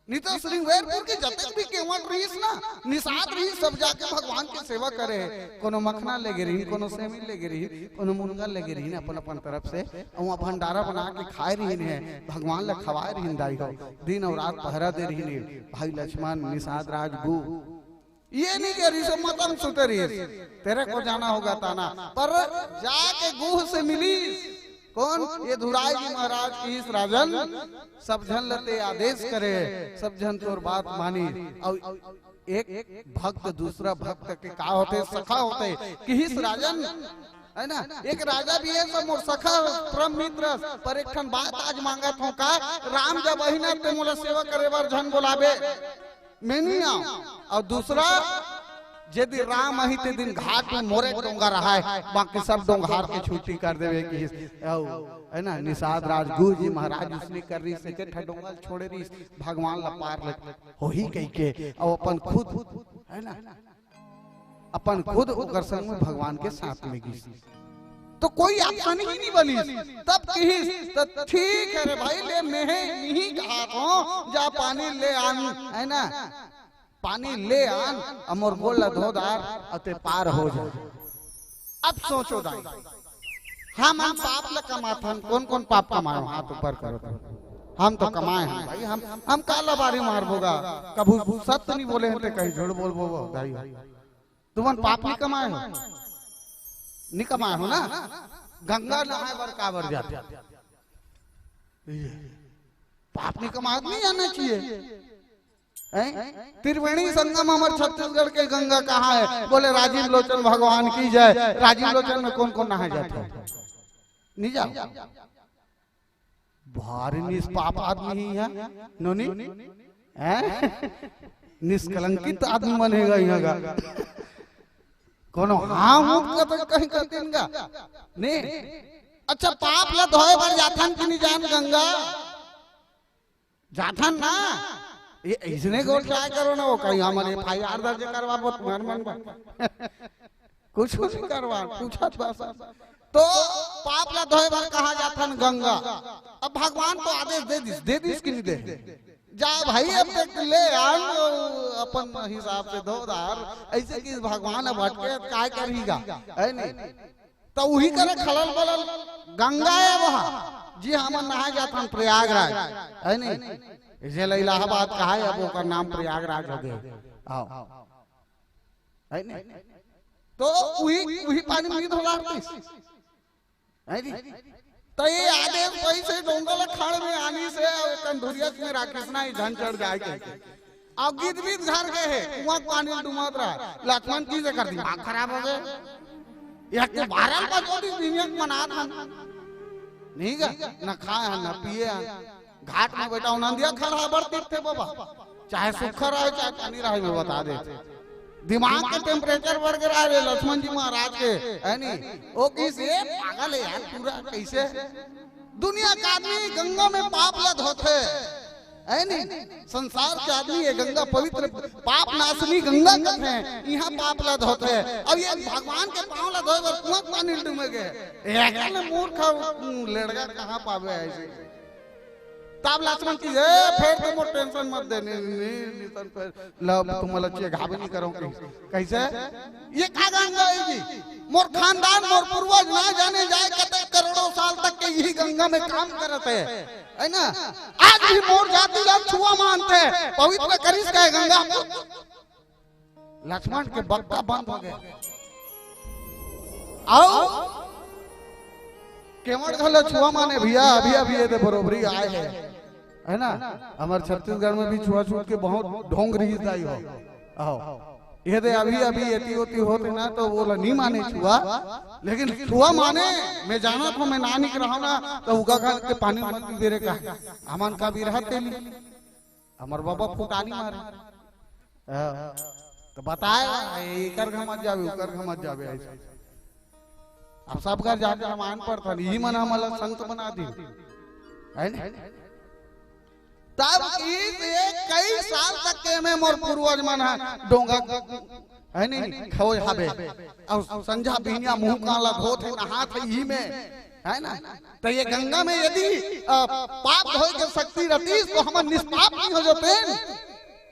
नहीं तो श्रृंगारपुर के जतेक भी केवट रहिस ना, निषाद रहिस, सब जाके भगवान के सेवा करे हे। कोनो मखना लेगे रहिन, कोनो सेमी लेगे रहिन, कोनो मुनगा लेगे रहिन, अपन अपन तरफ से, अउ वहाँ भंडारा बना के खाए रहिन हे, भगवान ला खवाए रहिन दाई हो, दिन अउ रात पहरा दे रहिन हे। भाई लक्ष्मण, निषाद राज, गू, ये नहीं कह रहिस, मतम सुते रहिस, तेरे को जाना होगा ताना, पर जाके गूह से मिलिस। कौन? ये दुराई जी महाराज कहिस, राजन, सब झन ल तें आदेश करे, सब झन तोर बात मानिस। अउ एक भक्त दूसरा भक्त के का होथे? सखा होथे। कहिस, राजन, है ना, एक राजा भी हे, सब मोर सखा, परम मित्र, पर एक ठन बात आज मांगत हों का, राम जब आही ना, तें मोला सेवा करे बर झन बोलाबे, मैं नहीं आऊं। अउ दूसरा, यदि राम आही ते दिन घाट में मोरे डोंगा रहाय, बाकी सब डोंगहार के छुट्टी कर देबे कहिस। अउ, है ना, निषाद राज गूह जी महाराज उसने कर रहिस, एक ठा डोंगा छोड़े रहिस, भगवान ला पार लग होही कहिके, अउ अपन खुद, है ना, अपन खुद ओकर संग में भगवान के साथ में गिस। तो कोई option ही नहीं बनिस। तब कहिस, "तो ठीक है रे भाई, ले, मैं ही कहात हों, जा पानी ले आन, है ना, पानी ले आन, अउ मोर गोड़ ला धो डार, अउ तें पार हो जा।" अब सोचो दाई, हमन पाप ला कमाथन, कौन कौन पाप कमाए हो? हाथ ऊपर करो तो। हम तो कमाए हन भाई, हम हम काला बारी मारबो गा, कभू सत्य नहीं बोले हन ते कहीं झूठ बोलबो दाई। तुमन पाप नहीं कमाए हो, नहीं कमाए हो ना? गंगा नहाए बर काबर जाथे? ये पाप नहीं कमाए, नहीं आना चाहिए। हैं? त्रिवेणी संगम हमर छत्तीसगढ़ के गंगा कहाँ है? बोले, राजीव लोचन भगवान की जय। राजीव लोचन में कौन कौन नहाए जाथे? नहीं जाओ। भारी निष्पाप आदमी ही है, नोनी? हैं? निष्कलंकित आदमी मन हे गा इहाँ का। कोनो हाँ हूँ का तो कहीं करतीन का? नहीं। अच्छा, पाप ला धोए बर जाथन कि नहीं जान गंगा? जाथन ना? ये इसने गोल क्या करो ना, वो कहीं हमन FIR दर्ज करवाबो तुम्हर मन बर। कुछ नहीं करवा, पूछत बस। तो पाप ला धोए बर कहाँ जाथन? गंगा। अब भगवान तो आदेश दे दिस, दे दिस कि नहीं दे? जा भाई, अब तक ले आन, अपन हिसाब से धो डार। ऐसे कि भगवान अब हटके काय करही गा, है नहीं? तो उही करे खलल बलल गंगा है वहाँ, जी हमन नहाए जाथन प्रयागराज, है नहीं? जेला इलाहाबाद कहाय, अब ओकर नाम प्रयागराज हो गए। आओ, है नहीं? तो उही, उही पानी में धोला रहिस। है जी? तो ये आदेश वही से डोंगा ला खाड़ में आनी से, अउ एक अंधुरिया में राखिस ना, ई झन चढ़ जाए के। अउ गिदमिद घर गए हे, कुआं के पानी डुमत रहा। लक्ष्मण जी के कर दिमाग खराब हो गए। यह के बारह बजो दी दुनिया के मनात हन। नहीं गा, न खाए हन, न पिए हन। घाट में बैठा हूं, नंदिया खड़ा बड़ तीर्थ थे बाबा, चाहे सुखा रहे, चाहे पानी रहे, मैं बता दे। दिमाग के temperature बढ़ गया रे लक्ष्मण जी महाराज के, है नी? वो किस, ये पागल है यार, पूरा कैसे? दुनिया का आदमी गंगा में पाप ला धोथे, है नी? संसार के आदमी ये गंगा पवित्र, पाप नाशनी गंगा कथे, यहाँ पाप ला धोथे। अब ये भगवान के पांव ला धोए बर कुआं के पानी डूबे गए, ये मूर्ख लड़का कहाँ पावे ऐसे? तब लक्ष्मण की, "ए, फेर तो मोर tension मत दे, नी, नी, नी, सन फेर, लब तुम लच्चिए घाबे नहीं करो कहीं।" कैसे? ये का गंगा है जी? मोर खानदान, मोर पूर्वज ना जाने जाए कते करोड़ों साल तक के यही गंगा में काम करत है, है ना? आज भी मोर जाति ला छुआ मानते हैं, पवित्र करिस का गंगा। लक्ष्मण के बक्का बंद हो गया। आओ, केवट घलो छुआ माने भैया, अभी अभी ये दे बरोबरी आए है, है ना? हमारे छत्तीसगढ़ में भी छुआछूत के बहुत ढोंग रही दाई हो। आओ, ये दे अभी अभी एती ओती होते ना तो वो ला नहीं माने छुआ, लेकिन छुआ माने। मैं जाना था, मैं ना निक रहा ना तो उगा खा के पानी मत दे रे का, अमन का भी रहते नहीं। हमर बाबा फुटानी मारे। हाँ। तो बताए, एकर घर मत जावे, ओकर घर मत जावे, ऐसे। अब सब घर जाके रामायण पढ़थन, ई मन हमला संत बना दी। है ना? तब की से कई साल तक के में मोर पूर्वज मन ह डोंगा, है नी, खोज हवे। और संझा बिहनिया मुंह काला धोत है, नहात है, ई में है ना? तो ये गंगा में यदि, अ, पाप धोए के शक्ति रहतीस, तो हमन निष्पाप नहीं हो जातेन।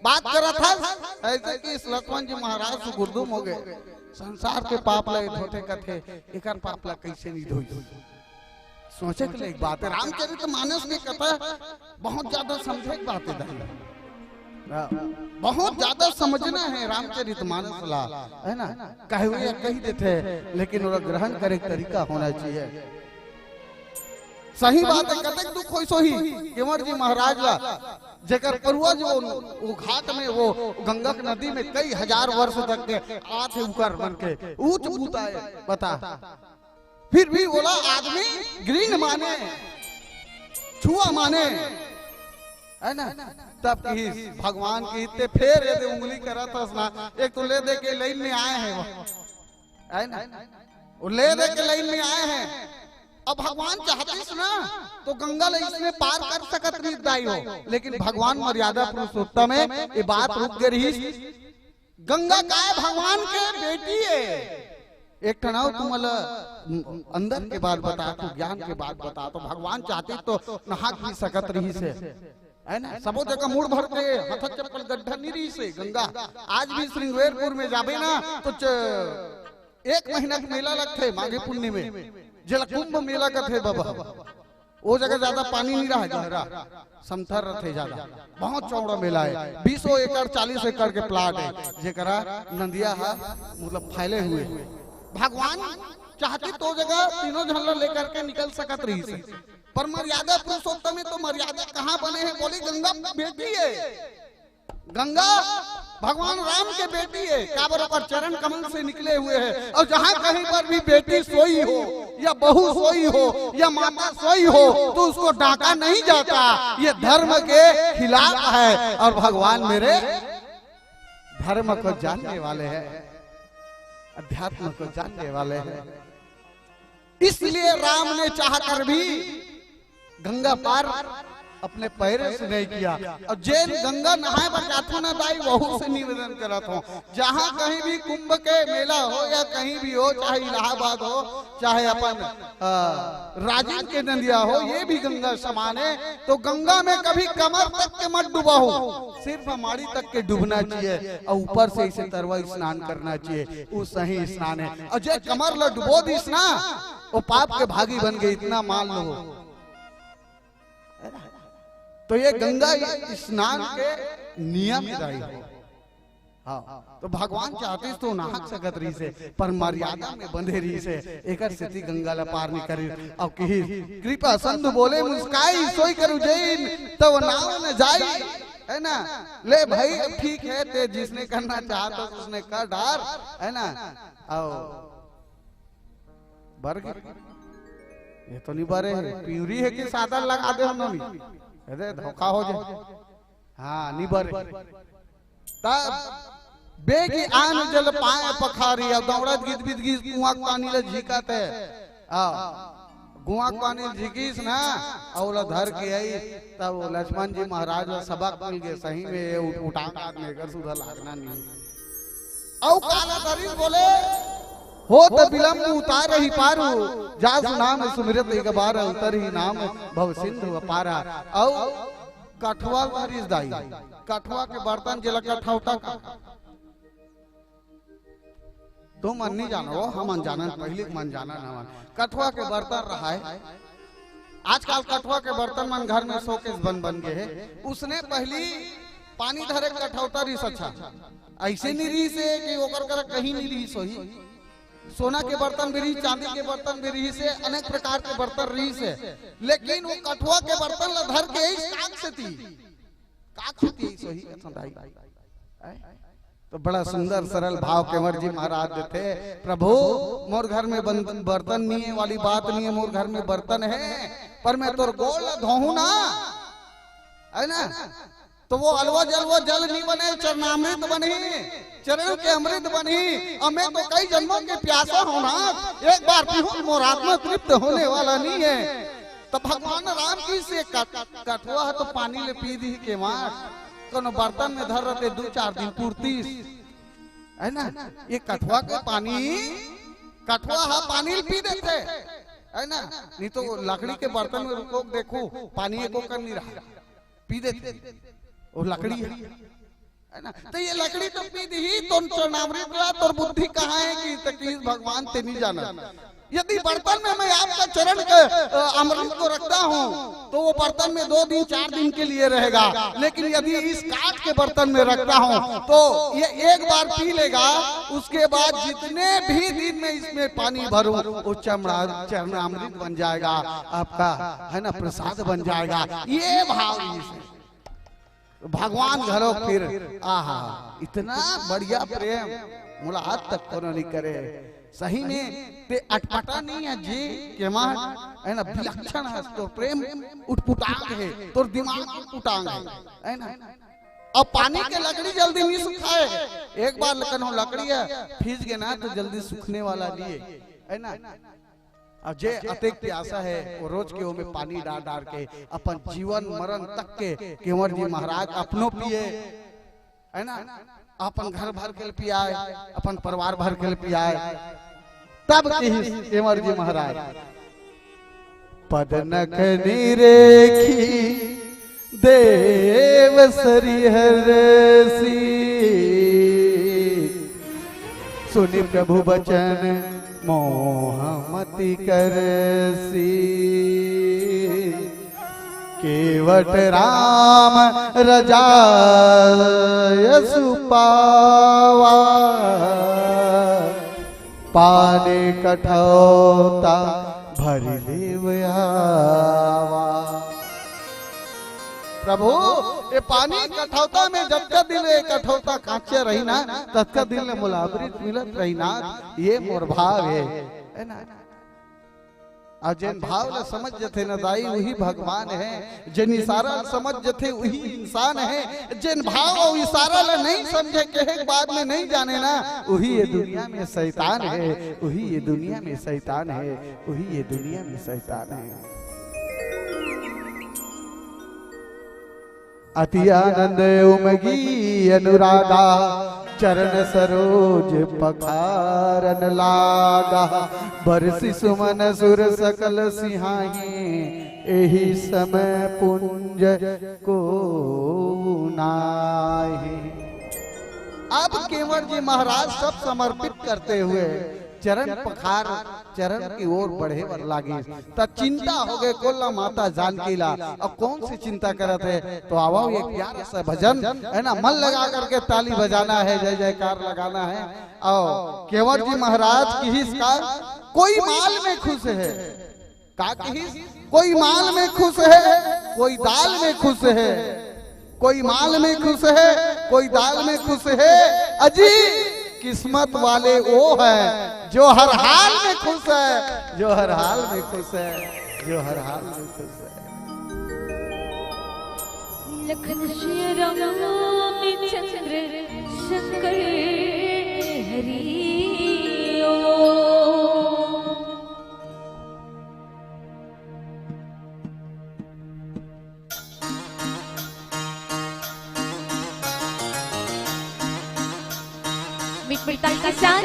बात करत हस, ऐसे कि इस लक्ष्मण जी महाराज सुगुरदुम हो गए। संसार के पाप ला ये धोथे कथे, एकर पाप ला कैसे नहीं धोई? सोचे के लिए एक बात है, रामचरित मानस में कथा बहुत ज्यादा समझे के बात है दाई। बहुत ज्यादा समझना है रामचरित मानस ला, है ना? कहे हुए कही देथे, लेकिन ओला ग्रहण करे के तरीका होना चाहिए। सही बात है, कतेक दुख होइस होही केंवर जी महाराज ला, जेकर पूर्वज वो, वो घाट में, वो गंगा के नदी में कई हजार वर्ष तक के आथे उकर मन के ऊंच बूता है, बता। फिर भी बोला आदमी घृण माने, छुआ माने, है ना? तब कहिस भगवान की ते फेर ये दे उंगली करत हस ना, एक तो ले दे के लाइन में आए हैं वो, है ना? वो ले दे के लाइन में आए हैं। अब भगवान चाहतीस ना, तो गंगा ले इसने पार कर सकत रहिस दाई हो, लेकिन भगवान मर्यादा पुरुषोत्तम है, ये बात रुक गई रहिस। गंगा काय भगवान के बेटी है। एक ठन अउ तुमला अंदर के बात बता, तो ज्ञान के बात बता, तो भगवान चाहतीस तो नहा भी सकत रहिस हे, है ना? सबो जगह मुड़ भर के हथा चप्पल गड्ढा नहीं रहिस हे गंगा। आज भी श्रृंगवेरपुर में जाबे ना, तो च-, एक महीना के मेला लगथे माघी पुन्नी में, जेला कुंभ मेला कथे बाबा। वो जगह ज्यादा पानी नहीं रहा, गहरा समथर रथे ज्यादा। बहुत चौड़ा मेला है, बीसों एकड़, चालीस एकड़ के प्लाट है, जेकरा नंदिया हा मतलब फैले हुए। भगवान चाहतीस तो जगह तीनों झन ला लेकर के निकल सकत रहिस हे, पर मर्यादा पुरुषोत्तम है, तो मर्यादा कहाँ बने हैं? बोली गंगा बेटी है, गंगा भगवान राम के बेटी है, काबर ओकर चरण कमल से निकले हुए हैं। और जहां कहीं पर भी बेटी सोई हो या बहू सोई हो या माता सोई हो, तो उसको डांटा नहीं जाता, ये धर्म के खिलाफ है। और भगवान मेरे धर्म को जानने वाले हैं, अध्यात्म को जानने वाले हैं, इसलिए राम ने चाहकर भी गंगा पार अपने पैरे से नहीं किया। और जेन गंगा नहाए बर जाथो ना दाई, वहू से निवेदन करत हो, जहां कहीं भी कुंभ के मेला हो या कहीं भी हो, चाहे इलाहाबाद हो, चाहे अपन, अ, राजिम के नंदिया हो, ये भी गंगा समान है। तो गंगा में कभी कमर तक के मत डुबाओ, सिर्फ माड़ी तक के डूबना चाहिए और ऊपर से इसे तरवा स्नान करना चाहिए, वो सही स्नान है। और जे कमर ला डुबो दिस ना, वो पाप के भागी बन गए, इतना मान लो। तो ये गंगा स्नान के नियम है दाई हो। हाँ, तो भगवान चाहतीस तो नहा सकत रहिस हे, पर मर्यादा में बंधे रहिस हे, एकर सेती गंगा ला पार नहीं करिस। अब कहिस, कृपा सिंधु बोले मुस्काई, सोई कर उज्जैन तब नाव न जाई, है ना? ले भाई, अब ठीक है, ते जिसने करना चाहता उसने कर डार, है ना? आओ, बर गए। ये तो नहीं बरे है, प्यूरी है कि सादा लगा दे हम नहीं। अरे धोखा हो जाए। हाँ, नहीं बरे। तब बेगी आन जल पाए पखारी, अब दौड़त गिद बिद गिद कुआं के पानी ले झिकत है। आ, कुआं के पानी ले झिकिस ना, अउ ओला धर के आई, तब वो लक्ष्मण जी महाराज ला सबक मिल गए, सही में ये उठ-, उठान आदमी एकर सुधा लागना नहीं। अउ काला धरिस बोले, होत बिलम्ब उतारहि पारु, जासु नाम सुमिरत एक बार, उतरहि नाम भव सिंधु अपारा। अउ कठवा धरिस दाई, कठवा के बर्तन जेला कठौता का, तुमन नहीं जानो, हमन जानन, पहली के मन जानन हमन। कठवा के बर्तन रहाय, आजकल कठवा के बर्तन मन घर में शोकेस बन बन गए हे। उसने पहली पानी धरे के कठौता रहिस, अच्छा, ऐसे नहीं रहिस हे कि ओकर करा कहीं नहीं रहिस होही। सोना के बर्तन भी रहिस, चांदी के बर्तन भी रहिस हे, अनेक प्रकार के बर्तन रहिस हे, लेकिन वो कठवा के बर्तन ला धर के इस काक से थी, काक से थी, सही कथन दाई। तो बड़ा सुंदर सरल भाव केंवर जी महाराज देथे, प्रभु, मोर घर में बन-, बर्तन नहीं है वाली बात नहीं है, मोर घर में बर्तन है, पर मैं तोर गोड़ ला धोहूं ना, है ना, तो वो अलवा जलवा जल नहीं बने, चरणामृत बनही, चरण के अमृत बनही। और मैं तो कई जन्मों के प्यासा हूं ना, एक बार पीहूं मोर आत्मा तृप्त होने वाला नहीं है। तो भगवान राम की से कट-, कठवा है तो पानी ले पी दी केंवर, कोनो बर्तन में धर रहते दो चार दिन पूर्तीस, है ना? ये कठवा के पानी, कठवा हा पानी ल पी देथे, है ना? नहीं तो लकड़ी के बर्तन में रुको, देखो, पानी एको कन नहीं रहा, पी देते। वो लकड़ी है, है ना? तो ये लकड़ी तो पी दी ही, तो चरणामृत ला, तोर बुद्धि कहाँ है कि तकीस भगवान ते नहीं जाना। यदि बर्तन में मैं आपका चरण के, अ, अमृत को रखता हूँ, तो वो बर्तन में दो दिन, चार दिन के लिए रहेगा, लेकिन यदि इस काठ के बर्तन में रखता हूँ, तो ये एक बार पी लेगा, उसके बाद जितने भी दिन में इसमें पानी भरूं, वो चमड़ा, चरणामृत बन जाएगा, आपका, है ना, प्रसाद बन जाएगा। ये भाव, इस भगवान घलो फिर, आहा, इतना बढ़िया प्रेम मोला आज तक कोनो नहीं करे। सही में ते अटपटा नहीं है जी, केमा, है ना, विलक्षण है, तोर प्रेम उटपुटांग है, तोर दिमाग उटपुटांग है, है ना? अब पानी के लकड़ी जल्दी नहीं सुखाए। एक बार लकन हो लकड़ी है, फीस गे ना तो जल्दी सूखने वाला नहीं है, है ना? अब जे अतेक प्यासा है, वो रोज के ओमे पानी डार डार के अपन जीवन मरण तक के केंवर जी महाराज अपनो पिए, है ना? अपन घर भर के पियाए, अपन परिवार भर के पियाए। तब किहिस केंवर जी महाराज, पद नख निरेखी देव सरिहरसी, सुनि प्रभु बचन मोह मति करसी। केवट राम रजायसु पावा, पानी कठौता भरि लेव आवा। प्रभु, ये पानी कठौता में जतका दिन ये कठौता कांचे रही ना, ततका दिन ले मोला अमृत मिलत रही ना, ये मोर भाव है, है ना? अउ जेन भाव ला समझ जथे ना दाई, वही भगवान है। जेन इशारा ला समझ जथे, वही इंसान है। जेन भाव अउ इशारा ला नहीं समझे, कहे के बाद में नहीं जाने ना, वही ये दुनिया में शैतान है, वही ये दुनिया में शैतान है, वही ये दुनिया में शैतान है। अति आनंद उमगी अनुरागा, चरण सरोज पखारन लागा। बरसि सुमन सुर सकल सिहाही, एहि समय पुंज को नाही। अब केंवर जी महाराज सब समर्पित करते हुए चरण पखार, चरण की ओर बढ़े बर लागिस। त चिंता हो गए कोल्ला माता जानकी ला। अब कौन सी चिंता करत है? तो आवो, एक प्यारा सा भजन है ना, मन लगा करके ताली बजाना है, जय जयकार लगाना है। और केंवर जी महाराज किहिस का, कोई माल में खुश है, का किहिस? कोई माल में खुश है, कोई दाल में खुश है, कोई माल में खुश है, कोई दाल में खुश है। अजी, किस्मत वाले वो है जो हर हाल में खुश है, जो हर हाल में खुश है, जो हर हाल में खुश है। लखन श्री राम चंद्र शंकर हरि ओम। मीठ मीठ ताल के साथ।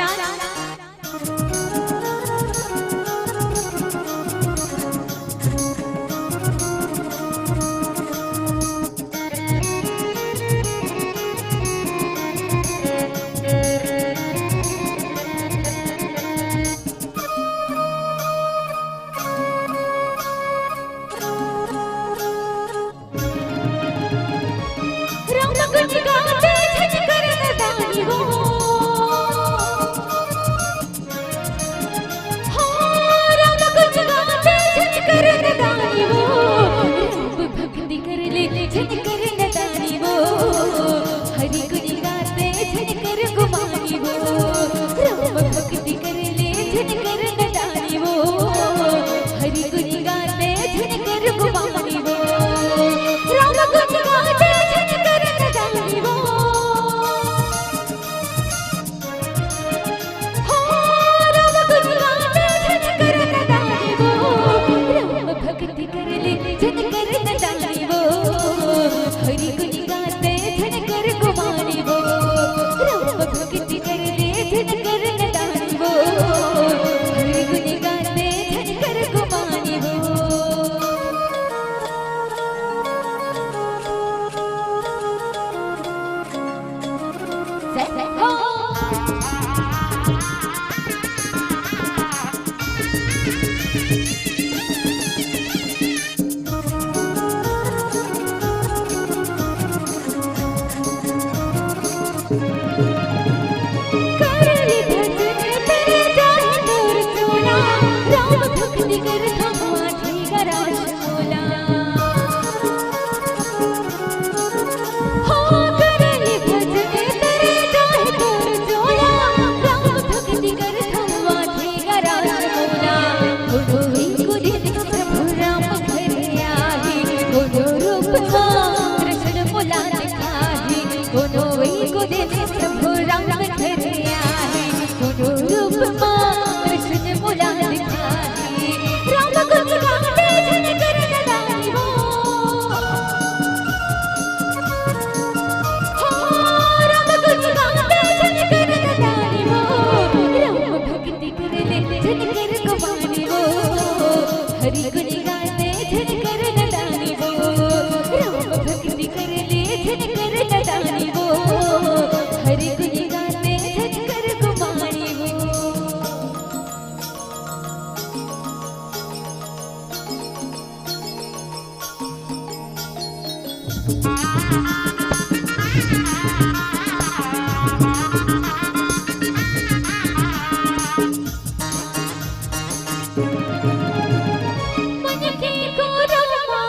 कर ले भजन तेरे जाहि तोर चोला, राम भक्ति कर धमवा जी गराज चोला। हो कर ले भजन तेरे जाहि तोर चोला, राम भक्ति कर धमवा जी गराज चोला। कोनो एक दिन प्रभु राम घर आही, कोनो रूप मा कृष्ण मोला दिखाही। कोनो एक दिन प्रभु राम घर आही, कोनो रूप मा कृष्ण मोला दिखाही। राम गुण गाते झनकर नदानी वो। हो, राम गुण गाते झनकर नदानी वो। राम भक्ति कर ले झनकर गवानी वो। हरि गुण गाते झनकर नदानी वो। राम भक्ति कर ले झनकर नदानी वो। हरि गुण गाते झनकर गवानी वो। मन के कोरा मा,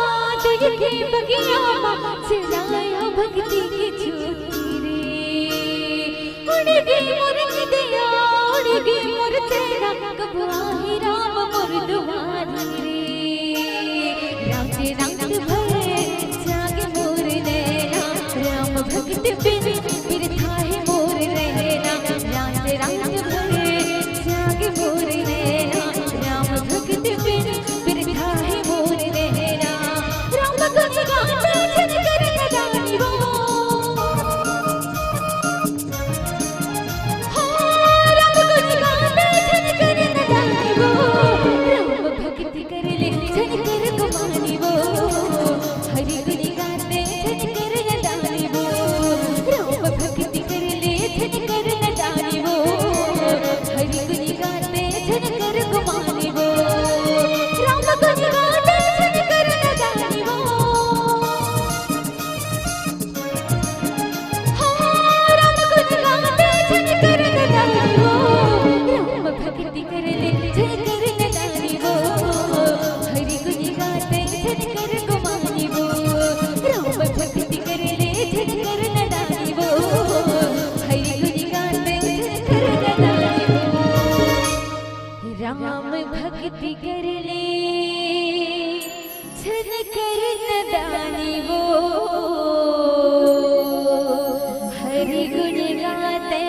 दिल के बगिया मा, जलाया भक्ति की ज्योति रे। उड़ गे मोर निंदिया, उड़ गे मोर चैना, कब आही राम मोर दुआरी रे। रात रात भर जागे मोर नैना, राम भक्त बिन बिरथा हे मोर रहना। रात रात भर जागे मोर नैना, राम भक्त बिन बिरथा हे मोर रहना। राम गुण गाते झनकर नदानी वो। हो, राम गुण गाते झनकर नदानी वो। राम भक्ति कर ले झनकर गवानी वो। हरि गुण गाते झनकर नदानी वो। राम भक्ति कर ले झनकर नदानी वो। हरि गुण गाते झनकर गवानी वो। राम गुण गाते झनकर नदानी वो। हो, राम गुण गाते झनकर नदानी वो। राम भक्ति कर ले झनकर नदानी वो। हरि गुण गाते झनकर गवानी वो। राम भक्ति कर ले झनकर नदानी वो। हरि गुण गाते झनकर नदानी वो। राम भक्ति कर ले झनकर नदानी वो। हरि गुण गाते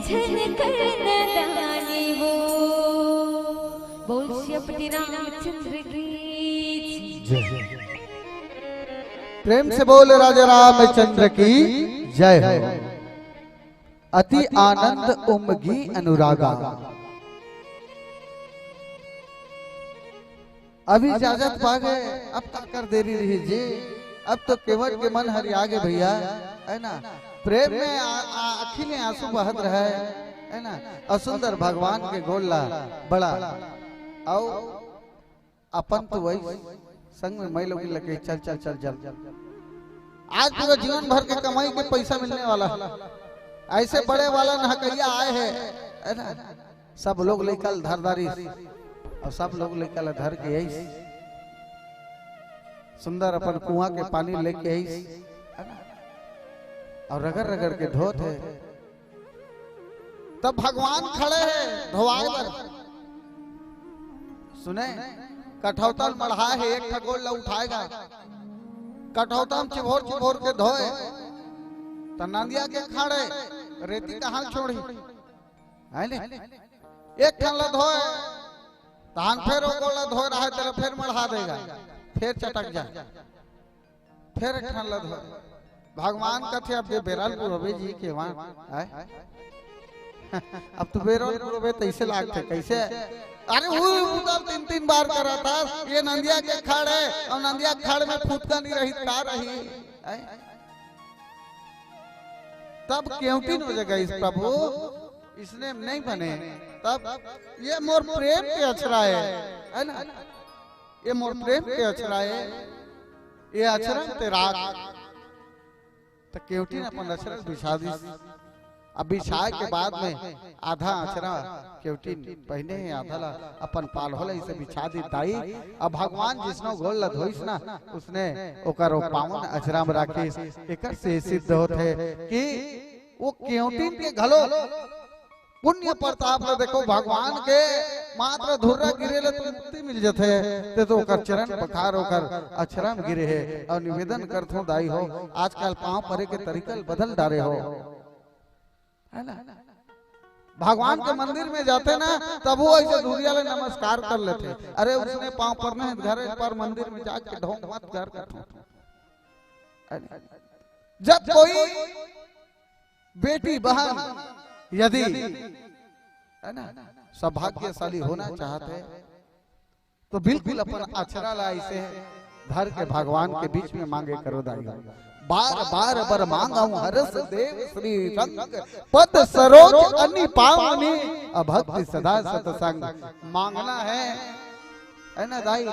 झनकर नदानी वो। बोल श्रीपति रामचंद्र की जय। प्रेम से बोल राजा रामचंद्र की जय हो। अति आनंद उमगी अनुरागा। अब इजाजत पा गे, अब काकर देरी रही जी। अब तो केवट के मन हरिया गे भैया, है ना? प्रेम में आ, आ, आँखी में आंसू बहत रहे, है ना? अउ सुंदर भगवान के गोड़ ला बड़ा, अउ अपन तो वही संग में मैं लोग लगे, चल, चल, चल, चल। आज पूरा जीवन भर के कमाई के पैसा मिलने वाला है। ऐसे बड़े वाला नहकैया आए हैं, है ना? सब लोग लइका ल धर डारिस, अउ सब लोग लइका ल धर के आइस, सुंदर अपन कुआं के पानी लेके आइस, है ना? अउ रगड़ रगड़ के धोत हे, तब भगवान खड़े हे धोवाए बर। सुने, कठौता ल मढ़ाए हे, एक ठा गोड़ ल उठाए गा, कठौता म चिभोर चिभोर के धोए, त नंदिया के खाड़े रेती कहाँ ल छोड़ही? है ने? एक ठन ल धोए, तहान फेर ओ गोड़ ल धोए रहे, तेला फेर मढ़ा देगा, फेर चटक जाए, फेर एक ठन ल धोए। भगवान कथे, "अब ये बेरा ल पुरोबे जी के वहाँ, आय? अब तो बेरा ल पुरोबे, तैसे लागथे, कैसे?" अरे, वो उधर तीन तीन बार करा था, ये नंदिया के खाड़े, अउ नंदिया के खाड़ में फुतका नहीं रही, का रही? आय? तब केवटी नोजगाइस प्रभु, इसने नहीं बने, तब ये मोर प्रेम के अछरा है, है ना? ये मोर प्रेम के अछरा है, ये अछरा ते राख। त केवटिन अपन अछरा बिछा दिस। अब बिछाए के बाद में आधा अछरा केवटिन पहिने हे, आधा ला अपन पालहो ला इसे बिछा दी दाई। अब भगवान जिसनो गोड़ ला धोइस ना, उसने ओकर ओ पावन अछरा में राखिस। एकर से सिद्ध होत हे कि वो केवटिन के घलो पुण्य प्रताप ला देखो, भगवान के मात्र धुर्रा गिरे ले तो मुक्ति मिल जथे। ते तो ओकर चरण पखार, ओकर अछरा में गिरे हे। और निवेदन करथों दाई हो, आजकल पांव परे के तरीका ल बदल डारे हो, है ना? भगवान के मंदिर में जाथे ना, तब वो ऐसे धुरिया ले नमस्कार कर लेथे। अरे, उसने पांव परना हे, घर पर मंदिर में जाके ढोंग मत कर करथों। जब कोई बेटी बहन यदि, है ना, सौभाग्यशाली होना चाहत हे, तो बिल्कुल अपन अछरा ला ऐसे धर के भगवान के बीच में मांगे करो दाई। बार बार बर मांगहु हरष देव श्री रंग, पद सरोज अनि पावनी, अभक्ति सदा सतसंग। मांगना है, है ना दाई?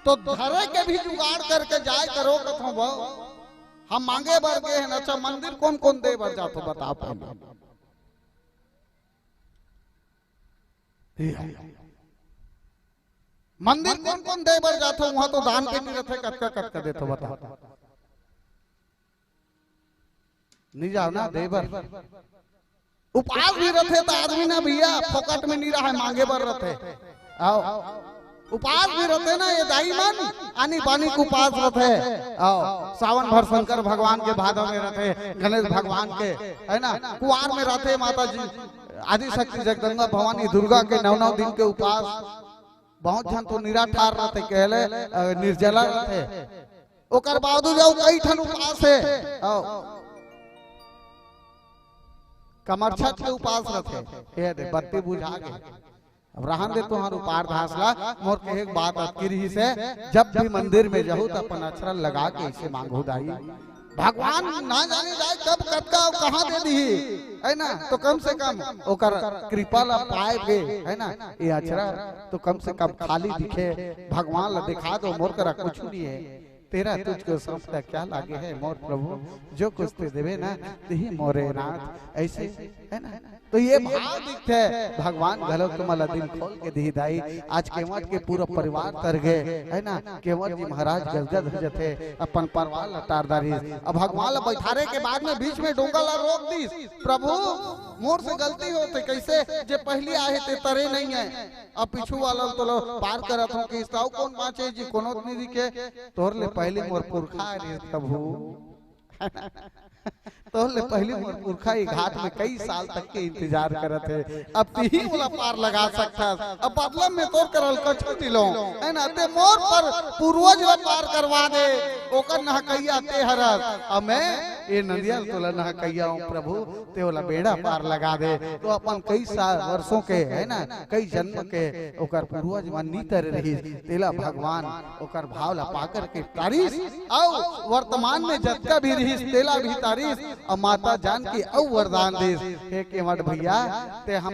तो धरे के भी जुगाड़ करके जाए करो कथों वो। हम मांगे बर गे हन। अच्छा, मंदिर कोन कोन दे बर जाथो, बताओ पहले। मंदिर कोन कोन दे बर जाथो, वहां तो दान पेटी रथे, कतका कतका देथो, बताओ। नहीं जाओ ना दे बर। उपास भी रथे त आदमी ना भैया, फोकट में नहीं रहे, मांगे बर रथे। आओ, उपास भी रथे ना ये दाई मन, आनी बानी के उपास रथे। आओ, सावन भर शंकर भगवान के, भादव में रथे गणेश भगवान के, है ना, कुआर में रथे माता जी आदि शक्ति जगदम्बा भवानी दुर्गा के नौ नौ दिन के उपास। बहुत झन तो निराहार रथे, कहले, अ, निर्जला रथे। ओकर बावजूद अउ कई ठन उपास हे। आओ। कमरछठ के उपास रथे। ये दे, बत्ती बुझा गे। अब रहन दे तुंहर उपार धास ला, मोर कहे के बात अतकी रिहिस हे, जब भी मंदिर में जाहू त अपन अछरा लगा के इसे मांगहू दाई। भगवान ना जाने जाए कब कतका अउ कहाँ दे दिही, है ना? तो कम से कम ओकर कृपा ला पाए के, है ना? ये अछरा तो कम से कम खाली दिखे, भगवान ला दिखा दो, मोर करा कुछ नहीं है। तेरा तुझको सौंपता क्या लागे है मोर प्रभु, जो कुछ ते देवे ना, तिही मोरे नाथ। ऐसे, है ना? तो ये भाव दिखथे, भगवान घलो तुमला दिल खोल के दिही दाई। आज केवट के पूरा परिवार तर गे, है ना? केवट जी महाराज गदगद हो जथे, अपन परिवार ला टार डारिस। अब भगवान ला बैठारे के बाद में बीच में डोंगा ला रोक दिस, प्रभु मोर से गलती होथे, कैसे जे पहली आहे ते तरे नहीं है, अब पीछू वाला तोला पार करत हो कि अउ कोन बाँचे जी, कोनो नहीं दिखे, तोर ले पहली मोर पुरखा रे प्रभु। तोर ले पहली मोर पुरखा ये घाट में कई साल तक के इंतजार करत हे। अब तिही मोला पार लगा सकथस। अब बदला में तोर करल कछु तिलो, है ना? ते मोर पर पूर्वज ला पार करवा दे, ओकर नहकइया ते हरस। अब मैं ये नदिया ल तोला नहकइया हूँ प्रभु, ते ओला बेड़ा पार लगा दे। तो अपन कई साल, वर्षों के, है ना, कई जन्म के ओकर पूर्वज मन नी तरे रहिस, तेला भगवान ओकर भाव ला पा करके तारिस। अउ वर्तमान में जतका भी रहिस, तेला भी तारिस। अउ माता जानकी अउ वरदान दिस, हे केवट भैया, ते हम